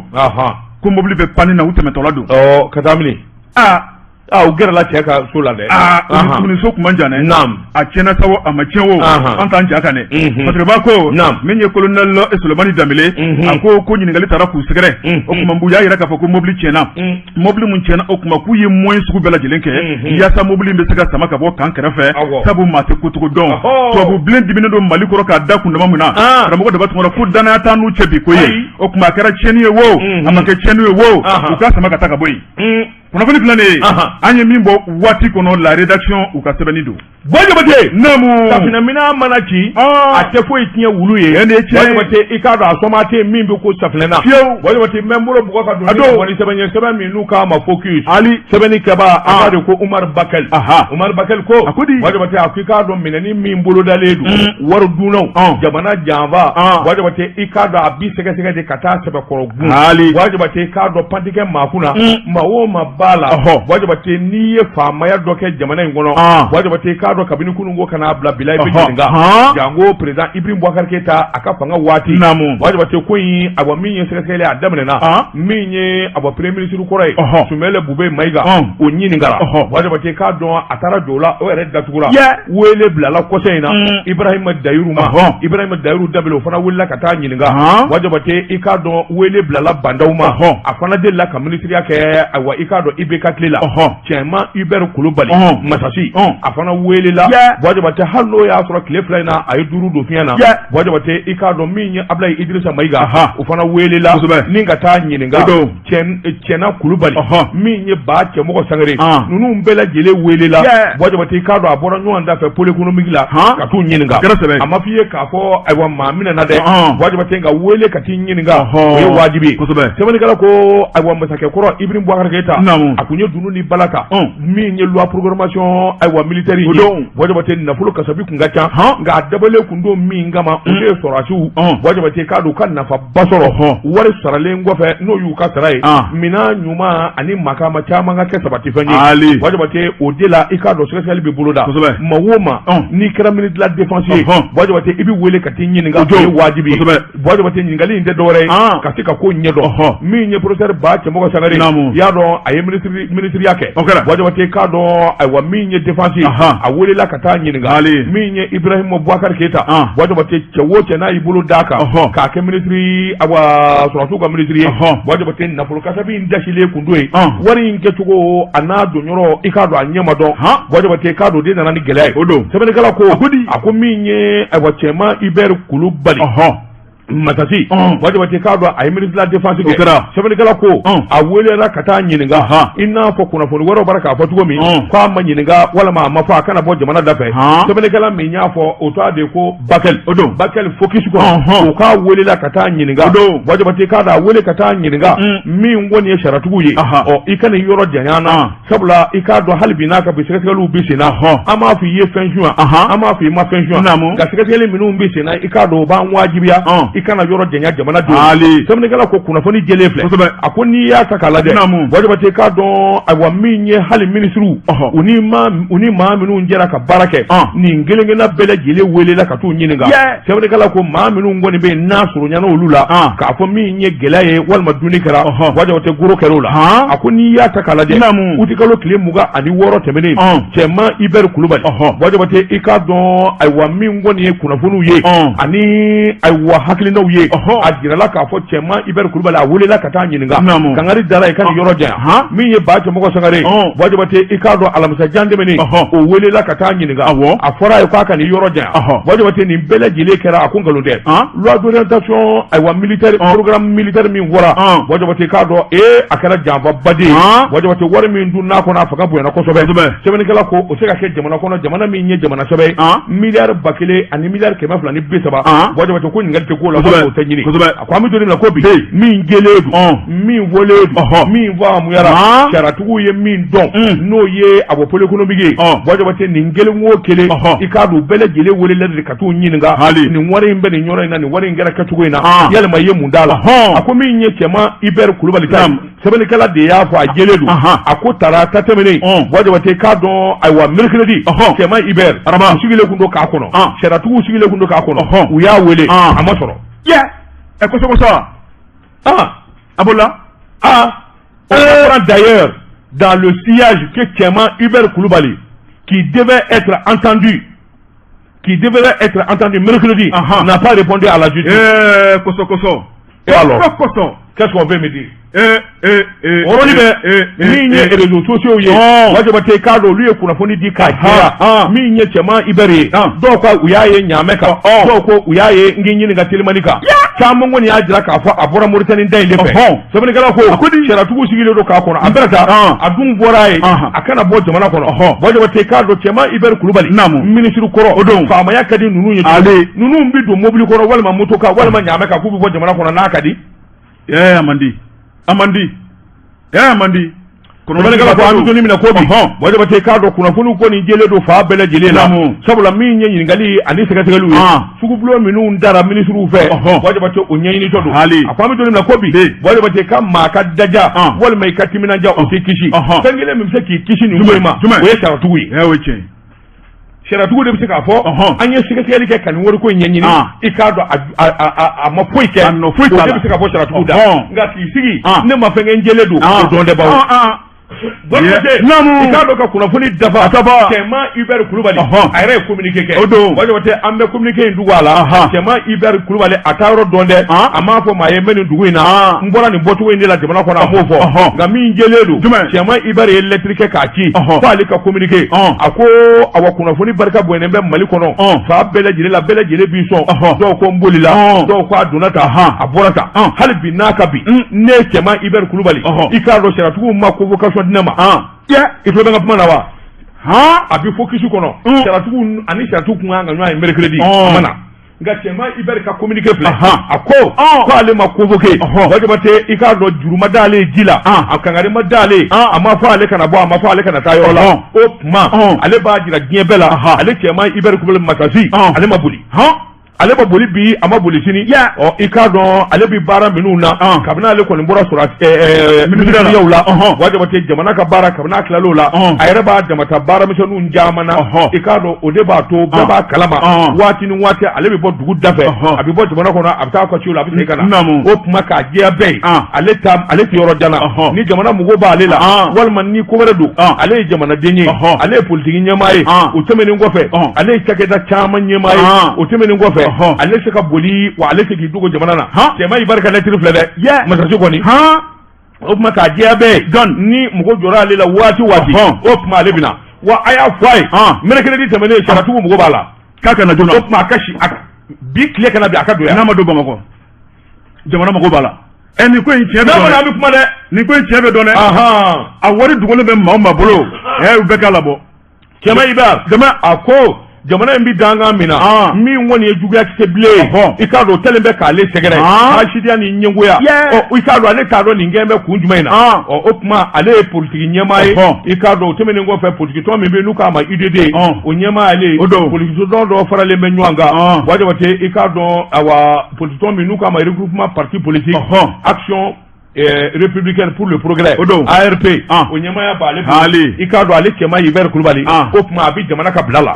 ko mobili bɛ panne na u tɛmɛtɔla don ka taa mini aa aa u gɛrɛla cɛ ka so la dɛ aa ni so tun man jan dɛ naam a tiɲɛna sa o a ma tiɲɛ o an t'an ja kan dɛ Fasiriba ko naam min ye colonel Solomani Danbele a ko ko ɲininkali taara k'u sɛgɛrɛ o tuma u y'a jira k'a fɔ ko mobili tiɲɛna mobili min tiɲɛna o tuma k'u ye moyen sugu bɛɛ lajɛlen kɛ yaasa mobili in bɛ se ka sama ka bɔ kan kɛrɛfɛ sabu maa tɛ kocogo dɔn tubabu bilen diminen don Mali kɔrɔ k'a da kundama min na karamɔgɔ Daba Tunkara ko danaya t'an n'u cɛ bi ko ye o tuma a kɛra tiɲɛni ye wo a ma kɛ tiɲɛni ye wo u ka sama ka taa ka bɔ yen kunnafoni filɛ nin ye an ye min bɔ waati kɔnɔ la rédaction u ka sɛbɛnni don Buwa Jabate naamu safinɛminan mana ci a tɛ foyi tiɲɛ wulu ye nin ye tiɲɛ Buwa Jabate i k'a dɔn a sɔma tɛ min bɛ ko safinɛ na fiyewu Buwa Jabate n bɛ n bolo bugɔ ka don a don ni sɛbɛn ye sɛbɛn min n'u k'a ma focus hali sɛbɛnni kɛbaa a k'a de ko Umaru Bakali Umaru Bakali ko a ko di Buwa Jabate a ko i k'a dɔn minɛni min bolodalen don wari dunnaw jamana janfa Buwa Jabate i k'a dɔn a bi sɛgɛsɛgɛ de ka taa sɛbɛkɔrɔ gun hali Buwa Jabate i k'a dɔn pan tɛ kɛ maa kunna maa o maa b'a la Buwa Jabate n'i ye faamaya dɔ kɛ jamana in kɔnɔ Buwa Jabate i k'a dɔn kabini kunun ko ka n'a bila bi la i bɛ ɲininka janko président Ibrahim Boubacar Keita a ka fanga waati Buwa Jabate ko in awa min ye sɛgɛsɛgɛli a daminɛna min ye awa premier ministre kɔrɔ ye Soumeylou Boubèye Maïga o ɲininkara Buwa Jabate i k'a dɔn a taara jɔ o la o yɛrɛ datugura wele bilala kɔsa in na Ibrahima Dayiru ma Ibrahima Dayiru Danbele o fana wulila ka taa ɲininka Buwa Jabate i k'a dɔn wele bilala Bah N'Daw ma a fana delila ka minisiriya kɛ ayiwa i k'a dɔn IBK tile la Cɛma Hubert Kulubali Masasi a fana welela Buwa Jabate hali n'o y'a sɔrɔ tile 2 in na a ye duuru don fiɲɛ na Buwa Jabate i k'a dɔn min ye Abulayi Idirisa Mayiga o fana welela ni ka taa ɲininka Cɛna Kulubali min ye Ba Cɛmɔgɔ Sangare ninnu bɛɛ lajɛlen welela Buwa Jabate i k'a dɔn a bɔra ɲɔgɔn da fɛ pôle économique la ka t'u ɲininka a ma f'i ye k'a fɔ ayiwa maa minɛna dɛ Buwa Jabate nka wele ka t'i ɲininka o ye wajibi ye sɛbɛnnikɛla ko ayiwa masakɛ kɔrɔ Ibrahim Boubacar Keita A kun ye dunun ni bala ta min ye loi programmation ayiwa militaire ye. Buwa Jabate, nafolo kasabi kun ka ca, nka a dabɔlen kun don min kama, o de ye sɔrɔdasiw, Buwa Jabate, k'a don u ka nafaba sɔrɔ wari saralen kɔfɛ, n'o y'u ka sara ye, minɛn ɲuman ani makama caman ka kɛ sabatifɛn ye. Buwa Jabate, o de la i k'a dɔn sɛgɛsɛgɛli bɛ boloda. Maa o maa n'i kɛra ministre de la défense ye, Buwa Jabate, i bɛ wele ka t'i ɲininka, o ye wajibi ye. Buwa Jabate, ɲininkali in tɛ dɔwɛrɛ ye ka se ka ko ɲɛdɔn. Min ye professeur Ba Cɛmɔgɔ Sangare, i y'a dɔn a ye ministiriya kɛ. Buwa Jabate, k'a dɔn ayiwa min ye défense ye, a welela ka taa ɲininka. Min ye Ibrahima Boubacar Keita, Buwa Jabate, cɛ o cɛ n'a y'i bolo d'a kan k'a kɛ minisiri, awa sɔrɔdasiw ka minisiri ye, Buwa Jabate, nafolo kasabi in dasilen kun don yen, wari in kɛcogo a n'a donyɔrɔ, i k'a dɔn a ɲɛ ma dɔn. Buwa Jabate, k'a dɔn o de nana ni gɛlɛya ye. O don. Sɛbɛnnikɛla ko a ko min ye ayiwa Cɛma Hubert Kulubali Masasi, Buwa Jabate, k'a dɔn a ye ministre de la défense kɛ. Sɛbɛnnikɛla ko a welela ka taa ɲininka, i n'a fɔ kunnafoni wɛrɛw bɔra k'a fɔ cogo min k'a ma ɲininka walima a ma fɔ a kana bɔ jamana da fɛ. Sɛbɛnnikɛla min y'a fɔ, o tɔgɔ de ko Bakɛli. O don. Bakɛli Focus kɔnɔ, o k'a welela ka taa ɲininka. Buwa Jabate, k'a dɔn a wele ka taa ɲininka min kɔni ye sariyatigiw ye, ɔ i kana i yɔrɔ janya na, sabula i k'a dɔn hali bi n'a ka bi sɛgɛsɛgɛliw bɛ sen na. An m'a fɔ i ye fɛn suɲɛ, an m'a fɔ i ma fɛn suɲɛ, nka sɛgɛsɛgɛli minnu bɛ sen na, i k'a dɔn o b'an wajibiya i kana yɔrɔ janya jamanadenw. Sɛbɛnnikɛla ko kunnafoni jɛlen filɛ. A ko n'i y'a ta k'a lajɛ, Buwa Jabate, k'a dɔn ayiwa min ye hali minisiriw, u ni maa minnu jɛra ka baara kɛ, nin kelen-kelenna bɛɛ lajɛlen welela ka t'u ɲininka. Sɛbɛnnikɛla ko maa minnu kɔni bɛ yen n'a surunyana olu la k'a fɔ min ye gɛlɛya ye walima dunni kɛra, Buwa Jabate, goro kɛra o la. A ko n'i y'a ta k'a lajɛ, utikalo tile 26 tɛmɛnen, Cɛma Hubert Kulubali, Buwa Jabate, i k'a dɔn ayiwa min kɔni ye kunnafoniw ye ani ayiwa hakilinaw ye, a jirala k'a fɔ Cɛma Hubert Kulubali a welela ka taa ɲininka, kangari dara i kana yɔrɔ janya. Min ye Ba Cɛmɔgɔ Sangare, Buwa Jabate, i k'a dɔn alamisa jan tɛmɛnen, o welela ka taa ɲininka, a fɔra a ye k'a kan'i yɔrɔ janya. Buwa Jabate, nin bɛɛ lajɛlen kɛra, a ko nkalon tɛ. Loi d'orientation ayiwa militaire, programme militaire min fɔra, Buwa Jabate, k'a dɔn a kɛra janfaba de ye. Buwa Jabate, wari min dun n'a kɔnɔ, a fanga bonyana kosɛbɛ. Sɛbɛnnikɛla ko o se ka kɛ jamana kɔnɔ, jamana min ye jamana sɛbɛ ye, miliyari 1000 ani miliyari 230. Buwa Jabate ko ɲininkali tɛ k'o la, o tɛ ɲini. A ko an bɛ don min na ko bi, min jɛlen don, min fɔlen don, min faamuyara, sariyatigiw ye min dɔn, n'o ye a bɔ pôle économique ye, Buwa Jabate, nin kelen o kelen, i k'a dɔn bɛɛ lajɛlen welela de ka t'u ɲininka, nin wari in bɛ nin yɔrɔ in na, nin wari in kɛra kɛcogo in na, yalima i ye mun d'a la? A ko min ye Cɛma Hubert Kulubali ta ye, sɛbɛnnikɛla de y'a fɔ, a jɛlen don. A ko tarata tɛmɛnen, Buwa Jabate, k'a dɔn ayiwa mercredi, Cɛma Hubert araba sigilen kun don k'a kɔnɔ, sariyatigiw sigilen kun don k'a kɔnɔ, u y'a wele, a ma sɔrɔ. Ɛ kosɛbɛ kosɛbɛ. A bolila. On apprend d'ailleurs dans le sillage que Tiéman Hubert Koulibaly, qui devait être entendu mercredi, n'a pas répondu à la justice. Eh, kosɔ kosɔ. Et alors, kosɔ. Qu'est-ce qu'on veut me dire? Eh, eh, eh, O yɔrɔnin bɛɛ, min ye réseaux sociaux ye, Buwa Jabate, k'a dɔn olu ye kunnafoni di k'a jɛya. Min ye Cɛman Hubert ye, dɔw ko u y'a ye Ɲamɛ kan, dɔw ko u y'a ye n k'i ɲininka telimani kan. Caman kɔni y'a jira k'a fɔ a bɔra Mauritanie da in de fɛ. Sɛbɛnnikɛla ko sariyatigiw sigilen don k'a kɔnɔ, a bɛna taa, a dun bɔra a ye a kana bɔ jamana kɔnɔ. Buwa Jabate, k'a dɔn Cɛman Hubert Kulubali, minisiri kɔrɔ o don, faamaya ka di ninnu ye. Ninnu bɛ don mobili kɔnɔ walima moto kan walima ɲaamɛ kan k'u bɛ bɔ jamana kɔnɔ n'a ka di. A man di, a man di, a man di. Sɛbɛnnikɛla ko an bɛ don min na ko bi, Buwa Jabate, k'a dɔn kunnafoniw kɔni jɛlen don fan bɛɛ lajɛlen la, sabula min ye ɲininkali ani sɛgɛsɛgɛliw ye, sugubulon minnu dara minisiriw fɛ, Buwa Jabate, o ɲɛɲinitɔ don. A ko an bɛ don min na ko bi, Buwa Jabate, ka maa ka daja walima i ka timinanja, o t'i kisi. Fɛn kelen min bɛ se k'i kisi nin ko in ma, o ye sariyatigiw ye. O ye tiɲɛ ye. Sariyatigiw de bɛ se k'a fɔ an ye sɛgɛsɛgɛli kɛ ka nin wariko in ɲɛɲini, i k'a dɔn a ma foyi kɛ, a nɔ foyi t'a la, o de bɛ se ka bɔ sariyatigiw da. Nka k'i sigi, ne ma fɛn kɛ, n jɛlen don, o dɔn tɛ bawo. I k'a dɔn ka kunnafoni dafa, Cɛman Hubert Kulubali a yɛrɛ ye communiqué kɛ. O don. Buwa Jabate, an bɛ communiqué in dugu a la. Cɛman Hubert Kulubali a taa yɔrɔ dɔn dɛ, a m'a fɔ maa ye n bɛ nin dugu in na, n bɔra nin bɔcogo in de la jamana kɔnɔ, a m'o fɔ. Nka min jɛlen don, Cɛman Hubert ye lettre kɛ k'a ci f'ale ka communiqué. A ko awa kunnafoni barika bonyanen bɛ Mali kɔnɔ fan bɛɛ lajɛlen la, bɛɛ lajɛlen b'i sɔn. Dɔw ko n bolila, dɔw ko a donna tan, a bɔra tan. Hali bi n'a ka bi, ne Cɛman Hubert Kulubali, i k'a dɔn sariyatigiw ma convocation di ne ma. I tulo bɛ n ka kuma na wa? A bɛ Focus kɔnɔ, sariyatigiw ani sariyatigiw kun kan ka ɲɔgɔn ye mercredi, a ma na. Nka Cɛma Hubert ka communiqué filɛ, a ko ko ale ma convoqué. Buwa Jabate, i k'a dɔn juru ma d'ale ji la, a kangari ma d'ale, a ma fɔ ale kana bɔ, a ma fɔ ale kana taa yɔrɔ la. O tuma ale b'a jira diɲɛ bɛɛ la, ale Cɛma Hubert Kulubali Masasi, ale ma boli, ale ma boli bi, a ma boli sini. Ɔ, i k'a dɔn ale bɛ baara minnu na, kabini ale kɔni bɔra sɔrɔ minisiriyaw la, Buwa Jabate, jamana ka baara, kabini a tilal'o la, a yɛrɛ b'a damata baaramisɛnninw caman na. I k'a dɔn o de b'a to bɛɛ b'a kalama, waati ni waati ale bɛ bɔ dugu dafɛ, a bɛ bɔ jamana kɔnɔ, a bɛ taa ka ciw la, a bɛ segin ka na. O tuma k'a jɛya bɛɛ ye, ale ta, ale tɛ yɔrɔ jan na. Ni jamana mago b'ale la walima ni ko wɛrɛ don, ale ye jamanaden ye, ale ye politiki ɲɛmaa ye. O tɛmɛnen kɔfɛ, ale ye cakɛda caman ɲɛmaa ye. O tɛmɛnen kɔfɛ, ale se ka boli wa, ale se k'i dogo jamana na. Cɛma Hubert ka lɛtiri filɛ dɛ, Masasi kɔni. O tuma k'a jɛya bɛɛ ye, ni mɔgɔ jɔra ale la waati waati, o tuma ale bɛna wa. A y'a fɔ a ye mercredi tɛmɛnen, saratigiw mago b'a la. K'a ka na joona. O tuma a ka si bi tile kana bi, a ka don yan. N'a ma don Bamakɔ, jamana mago b'a la. Ɛ, nin ko in tiɲɛ bɛ dɔn dɛ. An bɛ kuma dɛ. Nin ko in tiɲɛ bɛ dɔn dɛ. A wari dogolen bɛ maa o maa bolo, ɛ, u bɛɛ k'a labɔ. Cɛma Hubert jama, a ko jamana in bɛ dankan min na, min kɔni ye juguya kisɛ bilen ye, i k'a dɔn o tɛlen bɛ k'ale sɛgɛrɛ, hasidiya ni ɲɛngoya. Ɔ, i k'a dɔn ale t'a dɔn nin kɛn bɛ kun jumɛn in na. Ɔ, o tuma ale ye politiki ɲɛmaa ye. I k'a dɔn o tɛmɛnen kɔfɛ, politiki tɔn min bɛ yen n'u k'a ma UDD, o ɲɛmaa ale ye. O don politiki tɔn dɔ faralen bɛ ɲɔgɔn kan, Buwa Jabate, i k'a dɔn awa, politiki tɔn min n'u k'a ma Regroupement parti politique Action républicaine pour le progrès, o don ARP, o ɲɛmaaya b'ale bolo. I k'a dɔn ale Cɛma Hubert Kulubali, o tuma a bɛ jamana ka bila la.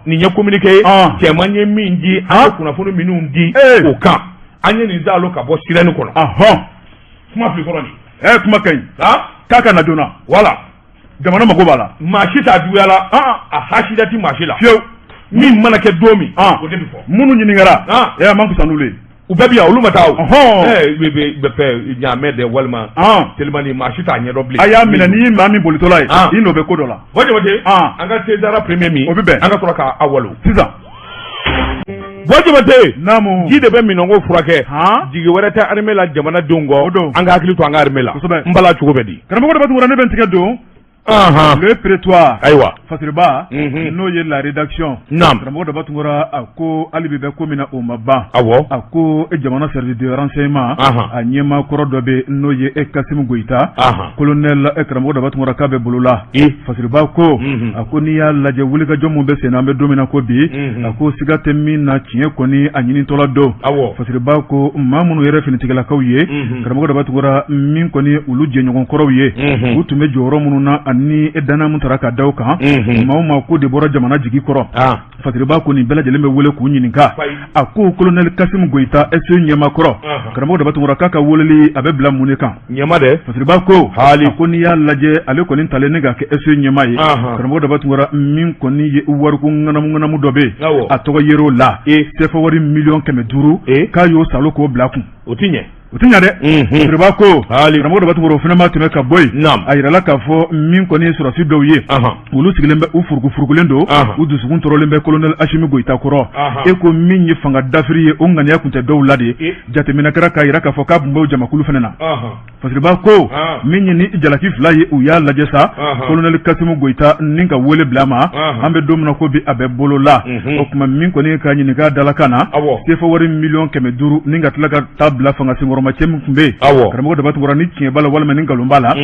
Nin ye communiqué ye Cɛma ye min di, an ye kunnafoni minnu di o kan, an ye nin daalo ka bɔ sirɛni kɔnɔ. Kuma fili kɔrɔ nin. Ɛ, kuma ka ɲi. K'a ka na joona. Voilà. Jamana mago b'a la. Maa si t'a juguya la, a hasida ti maa si la. Fiyewu. Min mana kɛ don min, o de bɛ fɔ. Minnu ɲininkara, ɛ, a man fisa n'olu ye. U bɛɛ bi yan, olu ma taa o. Bɛ fɛ ɲaamɛ dɛ walima telimani, maa si t'a ɲɛdɔn bilen. A y'a minɛ, n'i ye maa min bolitɔla ye, i nɔ bɛ ko dɔ la. Buwa Jabate, an ka Sezara premier min, o bɛ bɛn. An ka sɔrɔ k'a walo sisan. Buwa Jabate, naamu. Ji de bɛ minɔgɔ furakɛ. Jigi wɛrɛ tɛ armée la jamanadenw kɔ. O don. An ka hakili to an ka armée la. Kosɛbɛ. N bala cogo bɛ di? Karamɔgɔ dɔ bɛ tugura, ne bɛ n tigɛ don. Le prétoire. Ayiwa. Fasiriba. N'o ye la rédaction. Naam. Karamɔgɔ Daba Tunkara, a ko hali bi bɛ ko min na, o ma ban. Awɔ. A ko e jamana service de renseignement. A ɲɛmaa kɔrɔ dɔ bɛ, n'o ye e Kasimu Goyita. Colonel, e karamɔgɔ Daba Tunkara, k'a bɛ bolo la. Fasiriba ko, a ko n'i y'a lajɛ wulikajɔ mun bɛ sen na, an bɛ don min na ko bi, a ko siga tɛ min na, tiɲɛ kɔni a ɲinitɔla don. Fasiriba ko maa minnu yɛrɛ finitigilakaw ye, karamɔgɔ Daba Tunkara, min kɔni olu jɛɲɔgɔn kɔrɔw ye, u tun bɛ jɔyɔrɔ minnu na ani danaya mun tara ka da u kan, maa o maa ko de bɔra jamana jigi kɔrɔ. Fasiriba ko nin bɛɛ lajɛlen bɛ wele k'u ɲininka. A ko colonel Kasimu Goyita, SE ɲɛmaa kɔrɔ, karamɔgɔ Daba Tunkara, k'a ka weleli a bɛ bila mun de kan? Ɲɛma dɛ. Fasiriba ko a ko n'i y'a lajɛ, ale kɔni talen ne ka kɛ SE ɲɛmaa ye, karamɔgɔ Daba Tunkara, min kɔni ye wariko ŋanamu ŋanamu dɔ bɛ yen, a tɔgɔ yer'o la, CFA wari 500 millions, k'a y'o salo k'o bila kun. O ti ɲɛ. O tɛ ɲɛ dɛ. Fasiriba ko karamɔgɔ Daba Tunkara, o fana ma tɛmɛ ka bɔ yen, a yirala k'a fɔ min kɔni ye sɔrɔdasi dɔw ye, olu sigilen bɛ, u furukufurukulen don, u dusukun tɔɔrɔlen bɛ colonel Asimi Goyita kɔrɔ. E ko min ye fanga dafiri ye, o ŋaniya tun tɛ dɔw la de. Jateminɛ kɛra k'a yira k'a fɔ k'a tun b'o jamakulu fana na. Fasiriba ko min ye ni jalaki fila ye, u y'a lajɛ sa, colonel Kasimu Goyita ni ka wele bila a ma, an bɛ don min na ko bi, a bɛ bolo la. O tuma min kɔni ka ɲininka dalakan na, CFA wari 500 millions ni ka tila ka taa bila fanga senkɔrɔma cɛ min tun bɛ yen, karamɔgɔ Daba Tunkara, ni tiɲɛ b'a la walima ni nkalon b'a la,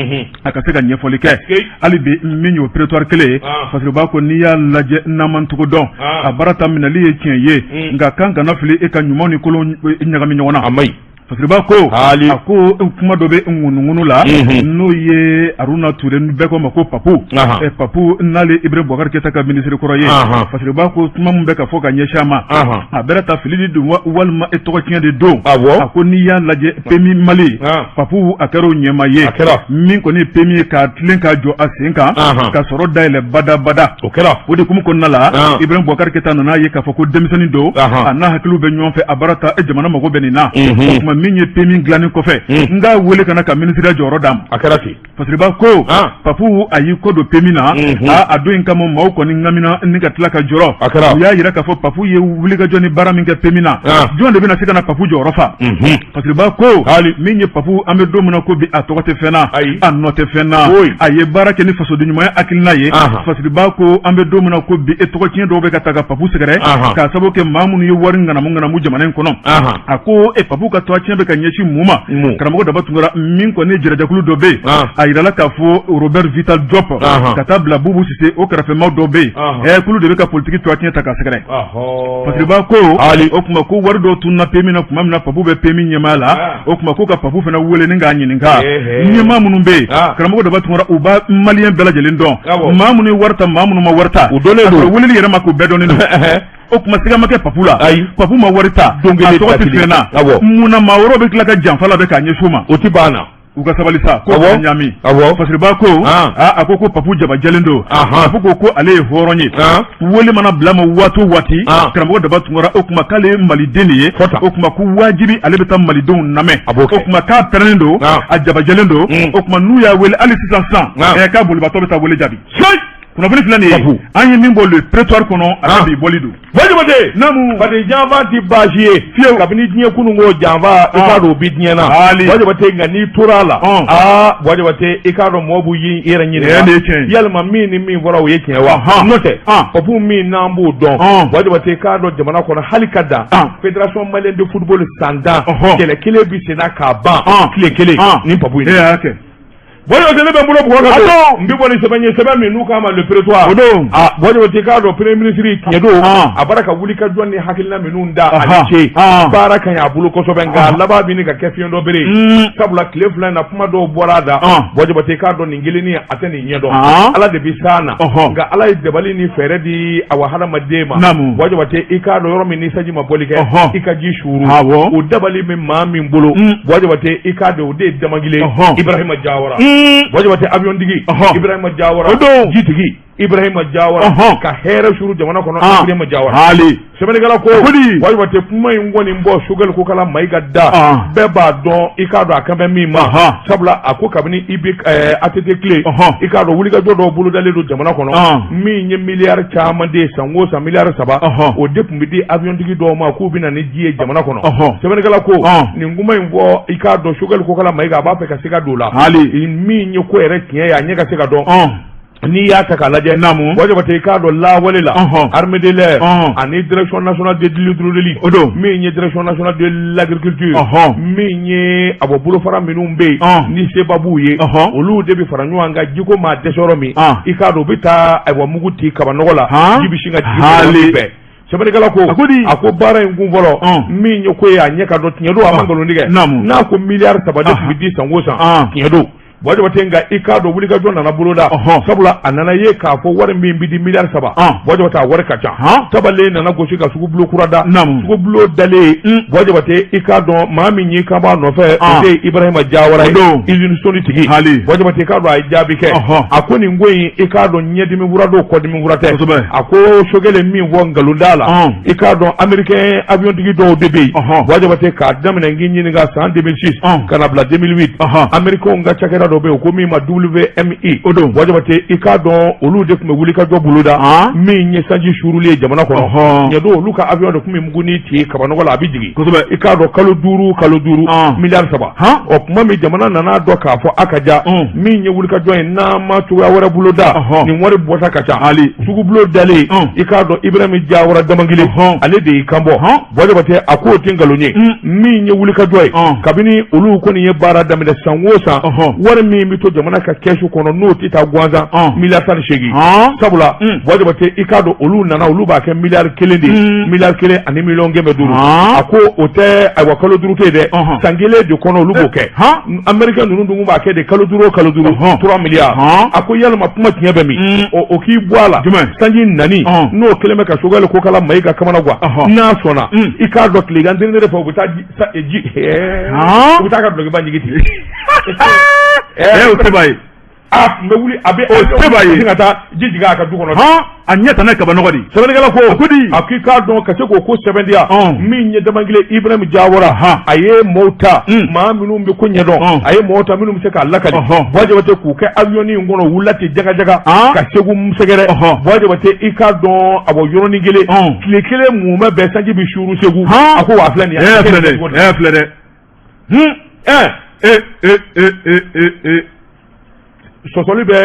a ka se ka ɲɛfɔli kɛ. Hali bi min y'o prétoire kelen ye, Fasiriba ko n'i y'a lajɛ, n'an man cogo dɔn, a baara ta minɛli ye tiɲɛ ye, nka kan kana fili e ka ɲumanw ni kolon ɲagami ɲɔgɔn na. A man ɲi. Fasiriba ko a ko kuma dɔ bɛ ŋunuŋunu la, n'o ye Aruna Ture, bɛɛ ko ma ko Papu. Papu, n'ale Ibrahim Boubacar Keita ka minisiri kɔrɔ ye. Fasiriba ko kuma min bɛ ka fɔ ka ɲɛsin a ma, a bɛrɛ ta fili de don walima e tɔgɔ tiɲɛ de don. A ko n'i y'a lajɛ, PMU Mali, Papu a kɛra o ɲɛmaa ye. Min kɔni ye PMU ye k'a tilen k'a jɔ a sen kan, ka sɔrɔ dayɛlɛ badabada. O kɛra. O de hukumu kɔnɔna la, Ibrahim Boubacar Keita nana ye k'a fɔ ko denmisɛnnin don, a n'a hakiliw bɛ ɲɔgɔn fɛ, a baara ta jamana mago bɛ nin na. O tuma min ye PMU dilanni kɔfɛ n k'a wele ka na ka minisiriya jɔyɔrɔ d'a ma. A kɛra ten. Fasiriba ko Papu a y'i kɔ don PMU na, a don in kama maaw kɔni ŋamina ni ka tila ka jɔrɔ. A kɛra. U y'a jira k'a fɔ Papu ye wulikajɔ ni baara min kɛ PMU na, jɔn de bɛna se ka na Papu jɔyɔrɔ fa? Fasiriba ko min ye Papu, an bɛ don min na ko bi, a tɔgɔ tɛ fɛn na, a nɔ tɛ fɛn na. A ye baara kɛ ni fasoden ɲumanya hakilina ye. Fasiriba ko an bɛ don min na ko bi, e tɔgɔ tiɲɛ dɔw bɛ ka ta ka Papu sɛgɛrɛ k'a sababu kɛ maa minnu ye wari ŋanamu ŋanamu jamana in kɔnɔ. A ko e Papu ka tɔgɔ tiɲɛ bɛ ka ɲɛsin mun ma? Karamɔgɔ Daba Tunkara, min kɔni ye jɛrɛjɛkulu dɔ bɛ yen, a yirala k'a fɔ Robert Vital Diop ka taa bila Bubu Sise, o kɛrɛfɛmaa dɔw bɛ yen, k'olu de bɛ ka politiki tɔgɔ tiɲɛ ta k'a sɛgɛrɛ. Fasiriba ko o tuma ko wari dɔw tununna PMU na tuma min na Papu bɛ PMU ɲɛmaaya la. O tuma ko ka Papu fana wele ni k'a ɲininka, ɲɛmaa minnu bɛ yen, karamɔgɔ Daba Tunkara, u b'a maliyɛn bɛɛ lajɛlen dɔn, maa minnu ye wari ta, maa minnu ma wari ta, u dɔnnen don. Weleli yɛrɛ ma k'u bɛɛ dɔnnen don. O tuma siga ma kɛ Papu la. Ayi. Papu ma wari ta, don a tɔgɔ tɛ fɛn na. Mun na maa wɛrɛw bɛ tila ka janfa labɛn k'a ɲɛsin u ma? O tɛ ban na. U ka sabali sa, ko ka ɲaami. Fasiriba ko a ko Papu jaba jɛlen don. Papu ko ko ale ye hɔrɔn ye, wele mana bila ma waati o waati, karamɔgɔ Daba Tunkara, o tuma k'ale ye maliden de ye. O tuma ko wajibi ale bɛ taa malidenw lamɛn. O tuma k'a pɛrɛnnen don, a jaba jɛlen don. O tuma n'u y'a wele hali sisan sisan, k'a bolibatɔ bɛ taa wele jaabi. Kunnafoni filɛ nin ye, an ye min bɔ Le Prétoire kɔnɔ, a ka bi bɔli don. Bajabate naamu. Parce janfa tɛ baasi ye fiyewu. Kabini diɲɛ kunun ko janfa, i k'a dɔn o bɛ diɲɛ na, Bajabate. Nka n'i tora a la, aa Bajabate, i k'a dɔn mɔgɔ b'u i yɛrɛ ɲininka yalima min ni min fɔra o ye tiɲɛ wa? N'o tɛ, Papu min n'an b'o dɔn, Bajabate, i k'a dɔn jamana kɔnɔ hali ka dan Fédération malienne de football san dan kɛlɛ kelen bɛ senna k'a ban tile kelen ni Papu ye. Bajabate, ne bɛ n bolo bugɔ ka don, n bɛ bɔ ni sɛbɛn ye, sɛbɛn min n'u k'a ma Le Prétoire. O don. Ah, Bajabate, k'a dɔn premier ministre tiɲɛ don, a bɔra ka wuli ka jɔ ni hakilina minnu da, a ni ce, baara ka ɲi a bolo kosɛbɛ, nka a laban bɛ ka kɛ fiɲɛ dɔ bere ye, sabula tile 2 in na kuma dɔw bɔra a da. Bajabate, k'a dɔn nin kelennin a tɛ nin ɲɛdɔn, Ala de bɛ s'an na, nka Ala ye dabali ni fɛɛrɛ di awa hadamaden ma. Bajabate, i k'a dɔn yɔrɔ min ni sanji ma bɔli kɛ, i ka ji suuru, o dabali bɛ maa min bolo, Bajabate, i k'a dɔn o de ye Damangile Ibrahima Jawara. Bajabate, avion tigi Ibrahima Jawara, o don, jitigi Ibrahima Jawara, ka hɛrɛ suuru jamana kɔnɔ Ibrahima Jawara. Hali sɛbɛnnikɛla ko Bajabate, kuma in kɔni bɔ Sogɛli Kokala Mayiga da, bɛɛ b'a dɔn, i k'a dɔn a kan bɛ min ma, sabula a ko kabini i bɛ ATT tile, i k'a dɔn wulikajɔ dɔw bolodalen don jamana kɔnɔ, min ye miliyari caman de ye san o san, miliyari 3, o de tun bɛ di avion tigi dɔw ma k'u bɛ na ni ji ye jamana kɔnɔ. Sɛbɛnnikɛla ko nin kuma in fɔ, i k'a dɔn Sogɛli Kokala Mayiga a b'a fɛ ka se ka don o la, hali min ye ko yɛrɛ tiɲɛ ye, a ɲɛ ka se ka dɔn. N'i y'a ta k'a lajɛ, Bajabate, i k'a dɔn lawale la, armée de l'air ani direction nationale de l'hydraulique, o don, min ye direction nationale de l'agriculture, min ye a bɔ bolofara minnu bɛ yen ni seba b'u ye, olu de bɛ fara ɲɔgɔn kan jiko maa dɛsɛ yɔrɔ min, i k'a dɔn u bɛ taa ayiwa mugu ci kabanɔgɔ la, ji bɛ sin ka jigin bɛɛ. Sɛbɛnnikɛla ko a ko baara in kun fɔlɔ min ye ko ye, a ɲɛ ka dɔn, tiɲɛ don, a ma nkalon tigɛ n'a ko miliyari 3 de tun bɛ di san o san, tiɲɛ don, Bajabate. Nka i k'a dɔn wulikajɔ nana boloda, sabula a nana ye k'a fɔ wari min bɛ di miliyari 3, Bajabate, a wari ka ca. Tabalen nana gosi ka sugubulon kura da. Sugubulon dalen, Bajabate, i k'a dɔn maa min y'i kan b'a nɔfɛ, o de ye Ibrahima Jawara ye, usine Soni tigi. Bajabate, i k'a dɔn a ye jaabi kɛ, a ko nin ko in, i k'a dɔn ɲɛdimi fura don, kɔdimi fura tɛ. A ko Sogɛli min fɔ nkalon t'a la. I k'a dɔn américain avion tigi dɔw de bɛ yen, Bajabate, k'a daminɛ n k'i ɲininka san 2006 ka na bila 2008, américain ka cakɛda dɔ bɛ yen ko min ma WMI, o don, Bajabate, i k'a dɔn olu de tun bɛ wuli ka jɔ boloda min ye sanji suuruli ye jamana kɔnɔ. Ɲɛ don, olu ka avion de tun bɛ mugu ni ci kabanɔgɔ la, a bɛ jigin kosɛbɛ. I k'a dɔn kalo duuru kalo duuru, miliyari 3. Ɔ tuma min jamana nana dɔn k'a fɔ a ka ja min ye wulikajɔ ye, n'a ma cogoya wɛrɛ boloda, nin wari bɔta ka ca. Hali sugubulon dalen, i k'a dɔn Ibrahima Jawara Damangile, ale de y'i kan bɔ. Bajabate, a k'o tɛ nkalon ye. Min ye wulikajɔ ye, kabini olu kɔni ye baara daminɛ, san o san wari min bɛ to jamana ka kɛsu kɔnɔ n'o tɛ taa gansan, miliyari 18. Sabula Bajabate, i k'a dɔn olu nana, olu b'a kɛ miliyari 1 de ye, miliyari 1 ni miliyɔn 500. A ko o tɛ ayiwa kalo 5 tɛ dɛ, san kelen de kɔnɔ olu b'o kɛ. Américain ninnu dun b'a kɛ de kalo 5 o kalo 5, 3 milliards. A ko yalima kuma tiɲɛ bɛ min? O k'i bɔ a la, sanji nani n'o kɛlen bɛ ka Sogɛli Kokala Mayiga kamana gan, n'a sɔnna, i k'a dɔn tilegan de fɛ u bɛ taa ji, u bɛ taa ka dulɔkiba ɲigi tigɛ. O tɛ ye. A tun bɛ wuli, a bɛ O se b'a ye. ka taa ji jigin a ka du kɔnɔ. A ɲɛ tana ye kabanɔgɔ de. Sɛbɛnnikɛla ko A ko di? A k'i k'a dɔn ka se k'o ko sɛbɛntiya, min ye Damangile Ibrahim Jawara, a ye maaw ta, maa minnu bɛ ko ɲɛdɔn, a ye maaw ta minnu bɛ se k'a lakali. Buwa Jabate, k'u kɛ avion in kɔnɔ, wulila ten jagajaga ka Segu sɛgɛrɛ. Buwa Jabate, i k'a dɔn a bɔ yɔrɔnin kelen, tile kelen mumɛ bɛɛ sanji bɛ suuru Segu. A ko wa filɛ nin ye. E filɛ dɛ, e filɛ dɛ. E e e e e e. Sɔsɔli bɛ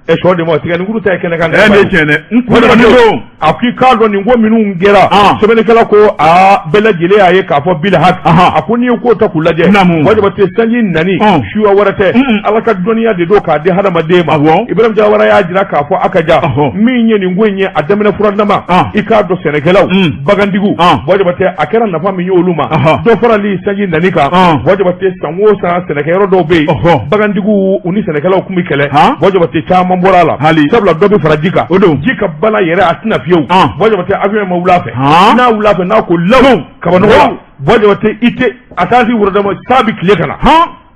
sɔ de ma tigɛ ni ta ye kɛnɛ kan. Ɛ, ne tiɲɛ dɛ, n kun don. A ko i k'a dɔn nin ko minnu kɛra, sɛbɛnnikɛla ko aa, bɛɛ lajɛlen y'a ye k'a fɔ bil haki. A ko n'i ye ko ta k'u lajɛ, Buwa Jabate, sanji nani suya wɛrɛ tɛ, Ala ka dɔnniya de don k'a di hadamaden ma. Ibrahim Jawara y'a jira k'a fɔ a ka ja min ye nin ko in ye, a daminɛ furadama, i k'a dɔn sɛnɛkɛlaw, bagantigiw, Buwa Jabate, a kɛra nafa min ye olu ma, dɔ farali sanji nani kan. Buwa Jabate, san o san sɛnɛkɛyɔrɔ dɔw bɛ yen, bagantigiw u ni sɛnɛkɛlaw tun bɛ kɛlɛ. Buwa Jabate, caman bɔra a la, sabula dɔ bɛ fara ji kan. O don. Ji ka bala yɛrɛ, a tɛna fiyewu. Buwa Jabate, avion ma wuli a fɛ, n'a wuli a fɛ, n'a ko law kabanɔgɔ la, Buwa Jabate, i tɛ a taa si woro san bɛ tile ka na.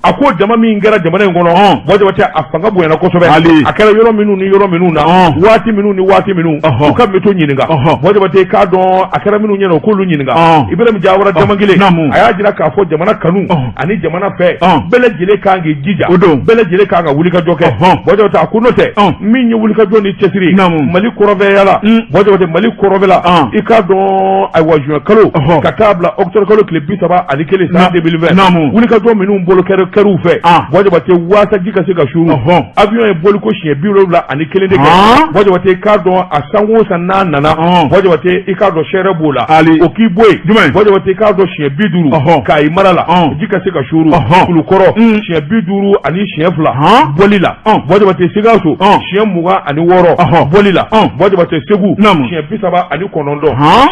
A ko jama min kɛra jamana in kɔnɔ, Buwa Jabate, a fanga bonyana kosɛbɛ. A kɛra yɔrɔ minnu ni yɔrɔ minnu na, waati minnu ni waati minnu, u ka météo ɲininka. Buwa Jabate, k'a dɔn a kɛra minnu ɲɛna, o k'olu ɲininka. Ibrahim Jawara Damangile, a y'a jira k'a fɔ jamana kanu ani jamana fɛ, bɛɛ lajɛlen kan k'i jija, bɛɛ lajɛlen kan ka wulikajɔ kɛ. Buwa Jabate, a ko n'o tɛ, min ye wulikajɔ ni cɛsiri, Mali kɔrɔnfɛya la, Buwa Jabate, Mali kɔrɔnfɛla, i k'a dɔn ayiwa, juin kalo ka taa bila octobre kalo tile 31 san 2020, wulikajɔ minnu bolo kɛr'u fɛ, Buwa Jabate, waasa ji ka se ka suuru, avion ye bɔliko siɲɛ 71 de kɛ. Buwa Jabate, i k'a dɔn a san o san n'a nana, Buwa Jabate, i k'a dɔn sɛrɛ b'o la, o k'i bɔ yen. Buwa Jabate, i k'a dɔn siɲɛ 50 Kayi mara la, ji ka se ka suuru. Kulukɔrɔ, siɲɛ 50 ani siɲɛ 2 bɔli la. Buwa Jabate, Sikaso, siɲɛ 26 bɔli la. Buwa Jabate, Segu, siɲɛ 39,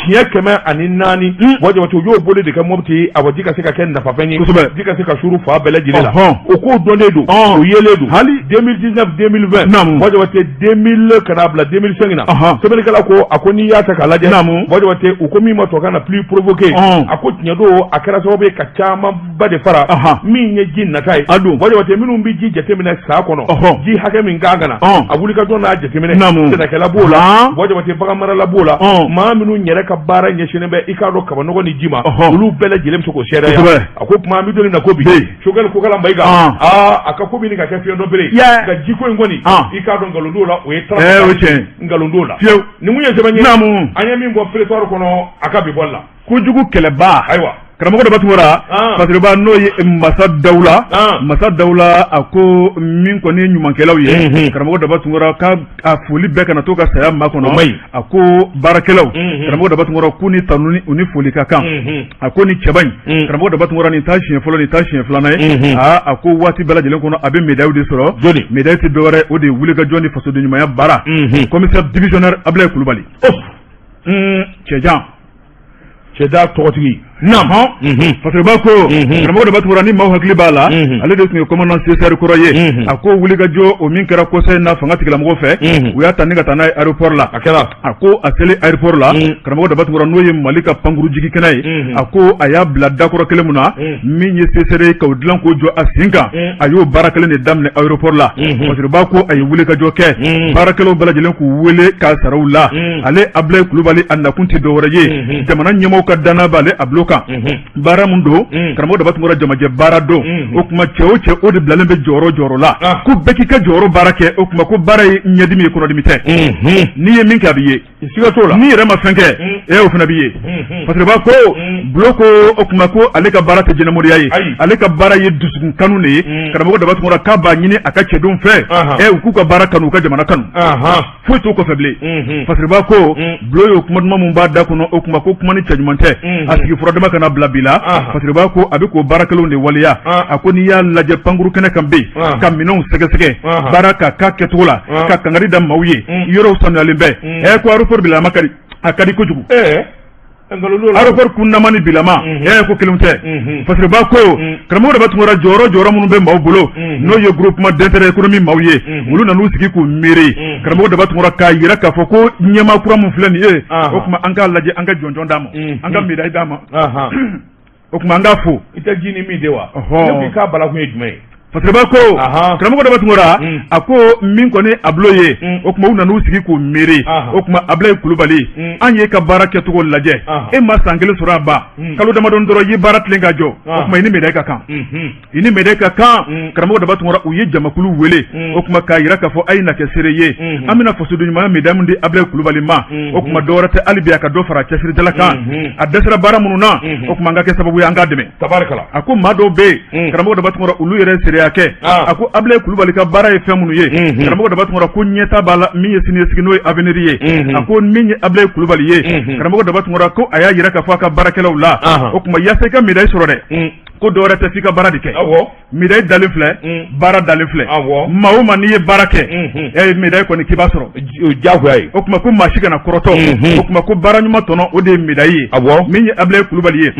siɲɛ 104. Buwa Jabate, u y'o boli de kɛ Mopti, a ji ka se ka kɛ nafafɛn ye, ji ka se ka suuru fan bɛɛ lajɛlen la. O ko dɔnnen don, o yelen don. Hali 2019 2020, Buwa Jabate, 2000 ka n'a bila 2005 na, sɛbɛnnikɛla ko a ko n'i y'a ta k'a lajɛ, Buwa Jabate, u ko min ma tubabukan na pluie provoquée, a ko tiɲɛ don, a kɛra sababu ye ka camanba de fara min ye ji nata ye. Buwa Jabate, minnu bɛ ji jateminɛ san kɔnɔ, ji hakɛ min kan ka na, a wulikajɔ n'a jateminɛ, sɛnɛkɛla b'o la, Buwa Jabate, baganmarala b'o la, maa minnu yɛrɛ ka baara ɲɛsinnen bɛ i k'a dɔn kabanɔgɔ ni ji ma, olu bɛɛ lajɛlen bɛ se k'o seereya. A ko tuma an bɛ don min na ko bi, Choguel Kokala Mayiga, aa, a ka ko bɛ ka kɛ fiɲɛ dɔ bere nka jiko in kɔni, i k'a dɔn nkalon t'o la, o ye o tiɲɛ nkalon t'o la. Fiyewu. Nin kun ye sɛbɛn ye an ye min bɔ prétoire kɔnɔ a ka bi bɔli la. Kojugu kɛlɛba. Ayiwa. Karamɔgɔ Daba Tunkara, Fasiriba, n'o ye Masa Dawula, Masa Dawula, a ko min kɔni ye ɲumankɛlaw ye, karamɔgɔ Daba Tunkara, ka a foli bɛɛ kana to ka saya makɔnɔ. A ko baarakɛlaw, karamɔgɔ Daba Tunkara, k'u ni tanu u ni foli ka kan. A ko ni cɛba in, karamɔgɔ Daba Tunkara, nin t'a siɲɛ fɔlɔ, nin t'a siɲɛ filanan ye. Aa, a ko waati bɛɛ lajɛlen kɔnɔ a bɛ médaille de sɔrɔ. Médaille tɛ dɔwɛrɛ, o de ye wulikajɔ ni fasoden ɲumanya baara. Commissaire divisionnaire Ablaye Kulubali, cɛjan. Cɛda tɔgɔtigi. Fasiriba ko karamɔgɔ Daba Tunkara, ni maaw hakili b'a la, ale de tun ye commandant CSR kɔrɔ ye. A ko wulikajɔ o min kɛra kɔsa in na fanga tigilamɔgɔw fɛ, u y'a ta ni ka taa n'a ye aéroport la. A kɛra. A ko a selen aéroport la, karamɔgɔ Daba Tunkara, n'o ye Mali ka pankuru jigi kɛnɛ ye, a ko a y'a bila dakɔrɔ kelen mun na, min ye CSR ye k'o dilan k'o jɔ a sen kan, a y'o baara kelen de daminɛ aéroport la. Fasiriba ko a ye wulikajɔ kɛ, baarakɛlaw bɛɛ lajɛlen k'u wele k'a sara u la. Ale Ablaye Kulubali, a nakun tɛ dɔwɛrɛ ye, jamana ɲɛmaaw ka danaya b'ale Ablo kan. Baara mun don, karamɔgɔ Daba Tunkara, jamajɛ baara don. O tuma cɛ o cɛ, o de bilalen bɛ jɔyɔrɔ jɔyɔrɔ la, ko bɛɛ k'i ka jɔyɔrɔ baara kɛ. O tuma ko baara ye ɲɛdimi ye, kɔnɔdimi tɛ. N'i ye min kɛ, a b'i ye. Siga t'o la. N'i yɛrɛ ma fɛn kɛ, o fana b'i ye. Fasiriba ko Bulo ko o tuma ko ale ka baara tɛ jɛnɛmoriya ye, ale ka baara ye dusukun kanu de ye. Karamɔgɔ Daba Tunkara, k'a b'a ɲini a ka cɛdenw fɛ, u k'u ka baara kanu, u ka jamana kanu, foyi t'o kɔfɛ bilen. Fasiriba ko Bulo y'o kuma duman mun b'a da kɔnɔ, o tuma ko kuma ni cɛ ɲuman tɛ, a sigi furadama kana bila bi la. Fasiriba ko a bɛ k'o baara kelenw de waleya. A ko n'i y'a lajɛ pankuru kɛnɛ kan bɛ yen, ka minɛnw sɛgɛsɛgɛ, baara ka k'a kɛcogo la, ka kangari da maaw ye, yɔrɔw sanuyalen bɛ. Ko aéroport bilama ka di, a ka di kojugu. Aéroport kunnama ni bilama, ko kelen tɛ. Fasiriba ko karamɔgɔ Daba Tunkara, jɔyɔrɔ jɔyɔrɔ minnu bɛ maaw bolo, n'o ye groupement d'intérêt économique maaw ye, olu nan'u sigi k'u miiri, karamɔgɔ Daba Tunkara, k'a yira k'a fɔ ko ɲɛmaa kura min filɛ nin ye, o tuma an k'a lajɛ, an ka jɔnjɔn d'a ma, an ka médaille d'a ma, o tuma an k'a fo. I tɛ ji ni min de wa? Ne ko i k'a balakun ye jumɛn ye? Fasiriba ko karamɔgɔ Daba Tunkara a ko min kɔni Abulo ye o tuma u nan'u sigi k'u miiri o tuma Abulayi Kulubali an y'e ka baara kɛcogo lajɛ e ma san kelen sɔrɔ a ba kalo damadɔ dɔrɔn i ye baara tilen ka jɔ o tuma i ni médaille ka kan i ni médaille ka kan karamɔgɔ Daba Tunkara u ye jamakulu wele o tuma k'a jira k'a fɔ a ye na kɛ seere ye an bɛna fasoden ɲumanya médaille min di Abulayi Kulubali ma o tuma dɔwɛrɛ tɛ hali bi a ka dɔ fara cɛsiridala kan a dɛsɛra baara minnu na o tuma an ka kɛ sababu ye an k'a dɛmɛ tabarikala a ko maa dɔw bɛ yen karamɔgɔ Daba Tunkara olu yɛrɛ seereya kɛ a ko Abulayi Kulubali ka baara ye fɛn minnu ye karamɔgɔ Daba Tunkara ko ɲɛta b'a la min ye siniɲɛsigi n'o ye avenir ye a ko min ye Abulayi Kulubali ye karamɔgɔ Daba Tunkara ko a y'a jira k'a fɔ a ka baarakɛlaw la o tuma yaasa i ka médaille sɔrɔ dɛ ko dɔwɛrɛ tɛ f'i ka baara de kɛ médaille dalen filɛ baara dalen filɛ maa o maa n'i ye baara kɛ e médaille kɔni k'i b'a sɔrɔ jagoya ye o tuma ko maa si kana kɔrɔtɔ o tuma ko baara ɲuman tɔnɔ o de ye médaille ye min ye Abulayi Kulubali ye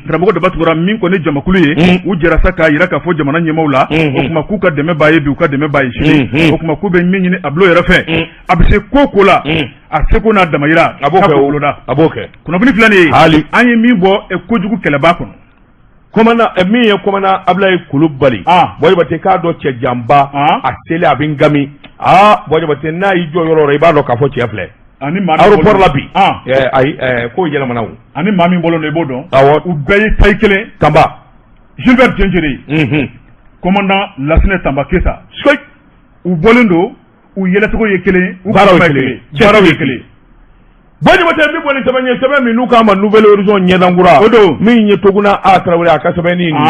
karamɔgɔ Daba Tunkara min kɔni jamakulu ye u jɛra sa k'a jira k'a fɔ jamana ɲɛmaaw la o tuma k'u ka dɛmɛ b'a ye bi u ka dɛmɛ b'a ye sini o tuma k'u bɛ min ɲini Abulo yɛrɛ fɛ a bɛ se ko ko la a seko n'a damayira a b'o kɛ boloda a b'o kɛ kunnafoni filɛ nin ye hali an ye min bɔ kojugu kɛlɛba kɔnɔ Commandant min ye commandant Abulayi Kulubali Buwa Jabate k'a dɔn cɛ janba a selen a bɛ n gami aa Buwa Jabate n'a y'i jɔ yɔrɔ o yɔrɔ i b'a dɔn k'a fɔ cɛ filɛ ani maa aéroport la bi ayi ko yɛlɛmana o ani maa min bɔlen don i b'o dɔn awɔ u bɛɛ ye taille kelen Tanba Gilbert Diendéré commandant Lasinɛ Tanba Keyita u bɔlen don u yɛlɛcogo ye kelen u baaraw ye kelen baaraw ye kelen Buwa Jabate min bɔ ni sɛbɛn ye sɛbɛn min n'u k'a ma Nouvel Horizon ɲɛdankura o don min ye Toguna A Tarawele a ka sɛbɛnni nin ye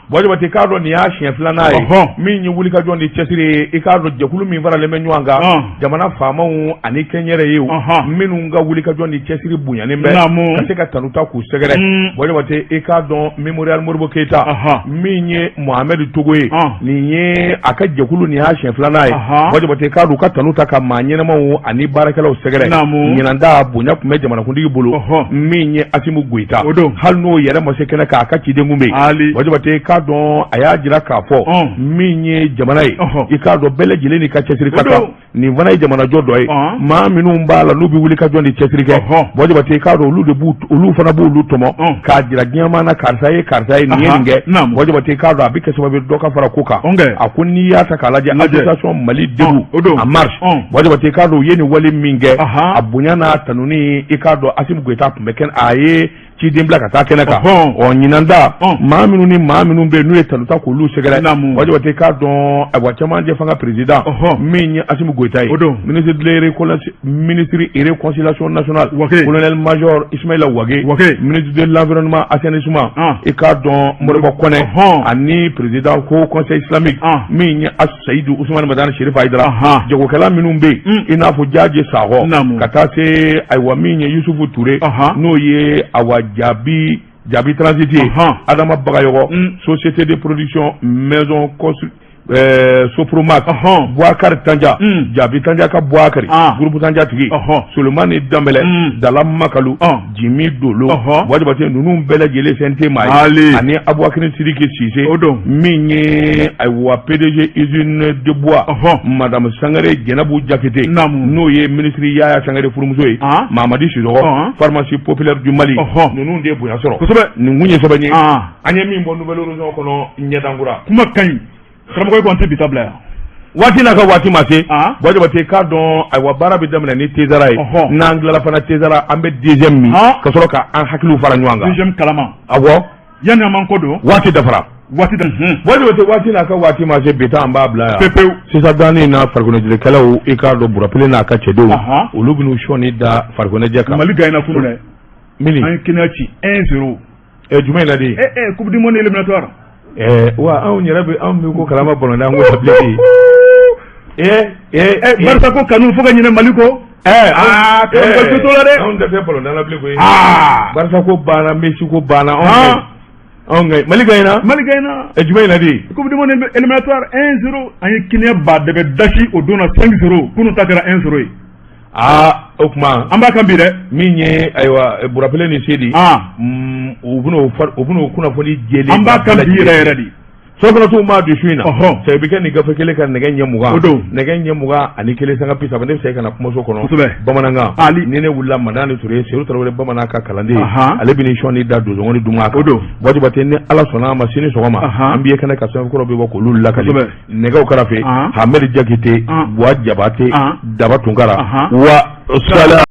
Buwa Jabate k'a dɔn nin y'a siɲɛ filanan ye min ye wulikajɔ ni cɛsiri ye i k'a dɔn jɛkulu min faralen bɛ ɲɔgɔn kan jamana faamaw ani kɛnyɛrɛyew minnu ka wulikajɔ ni cɛsiri bonyanen bɛ ka se ka tanu ta k'u sɛgɛrɛ Buwa Jabate i k'a dɔn Mémorial Modibo Keyita min ye Mohamɛdi Togo ye nin ye a ka jɛkulu nin y'a siɲɛ filanan ye Buwa Jabate k'a dɔn u ka tanu ta ka maa ɲɛnamaw ani baarakɛlaw sɛgɛrɛ ɲinan ta bonya tun bɛ jamanakuntigi bolo min ye Asimi Goyita hali n'o yɛrɛ ma se kɛnɛ kan a ka ciden kun bɛ yen Buwa Jabate k'a dɔn a y'a jira k'a fɔ min ye jamana ye i k'a dɔn bɛɛ lajɛlen n'i ka cɛsiri ka kan nin fana ye jamanajɔ dɔ ye maa minnu b'a la n'u bɛ wuli ka jɔ ni cɛsiri kɛ Buwa Jabate i k'a dɔn olu de b'u olu fana b'olu tɔmɔ k'a jira diɲɛmaa na karisa ye karisa ye nin ye nin kɛ Buwa Jabate i k'a dɔn a bɛ kɛ sababu ye dɔ ka fara ko kan a ko n'i y'a ta k'a lajɛ association Mali debout en marche Buwa Jabate i k'a dɔn u ye nin wale min kɛ a bonya n'a tanuni i k'a dɔn Asimi Goyita tun bɛ kɛnɛ a ye ciden bila ka taa kɛnɛ kan ɔ ɲinan ta maa minnu ni maa minnu bɛ yen n'u ye tanu ta k'olu sɛgɛrɛ Buwa Jabate k'a dɔn ayiwa cɛmancɛ fanga président min ye Asimi Goyita ye ministre de ministre réconciliation nationale colonel major Ismaïla Wagué ministre de l'environnement assainissement i k'a dɔn Moriba Kɔnɛ ani président haut conseil islamique min ye Seyidu Usumani Madani Cherif Hayidara jagokɛla minnu bɛ yen i n'a fɔ Jaje Sakɔ ka taa se ayiwa min ye Yusufu Ture n'o ye awa Jaabi Jaabi Transit ye Adama Bagayɔgɔ société de production maison Sopromac Bouakari Tanja Jaabi Tanja ka Bouakari groupe Tanja tigi Solomani Danbɛlɛ Dala Makalu Jimi Dolo Buwa Jabate ninnu bɛɛ lajɛlen CNT maa ye ani Abubakari Sidiki Sise o don min ye ayiwa PDG usine de bois madame Sangare Jɛnɛbu Jakite n'o ye ministre Yaya Sangare furumuso ye Mamadi Sisɔkɔ pharmacie populaire du Mali ninnu de ye bonya sɔrɔ kosɛbɛ nin kun ye sɛbɛn ye an ye min bɔ Nouvel Horizon kɔnɔ ɲɛdankura kuma ka ɲi karamɔgɔ ko an tɛ bi ta bila yan waati n'a ka waati ma se Buwa Jabate k'a dɔn ayiwa baara bɛ daminɛ ni tezara ye n'an tilala fana tezara an bɛ deuxième min ka sɔrɔ ka an hakiliw fara ɲɔgɔn kan deuxième kalama awɔ yanni an b'an kɔ don waati dafara waati da Buwa Jabate waati n'a ka waati ma se bi ta an b'a bila yan pepewu sisan danni na farikoloɲɛnajɛkɛlaw i k'a dɔn Burapele n'a ka cɛdenw olu bɛn'u sɔnni da farikoloɲɛnajɛ kan Mali gagnera kunun dɛ mini an ye Kenya ci 1-0 jumɛn in na de coupe du monde éliminatoire wa anw yɛrɛ bɛ anw bɛ ko kalama bɔlɔn an ko tabileki Barça ko kanu fo ka ɲinɛ Mali kɔ aa karamɔgɔ jo t'o la dɛ anw tɛ fɛ bɔlɔn la bilen koyi Barça ko banna Messi ko banna anw ka Mali gagnera Mali gagnera jumɛn in na de coupe du monde éliminatoire 1-0 an ye Kenya ba dɛbɛ dasi o don na 5-0 kunun ta kɛra 1-0 ye aa o tuma an b'a kan bi dɛ min ye ayiwa Burapele ni Sedi u bɛn'o kunnafoni jɛlen an b'a kan bi yɛrɛ yɛrɛ de. Surafana maa di su in na cɛ bɛ kɛ nin gafe kelen ka nɛgɛ ɲɛ 20, O don. Nɛgɛ ɲɛ 21 sanga 30, ne bɛ se ka na kumaso kɔnɔ. Bamanankan. Ali. Ni ne wulila, Madani Ture, Sedu Tarawele, bamanan ka kalanden, ale bɛ ni sɔɔni da donsongɔni duman kan. O don. Buwa Jabate, ni Ala sɔnna a ma, sini sɔgɔma an b'i ye kɛnɛ kan, sɛbɛnkɔrɔ bɛ bɔ k'olu lakali. Nɛgɛw karafe, Hamɛdi Jakite, Buwa Jabate, Daba Tunkara wa sala.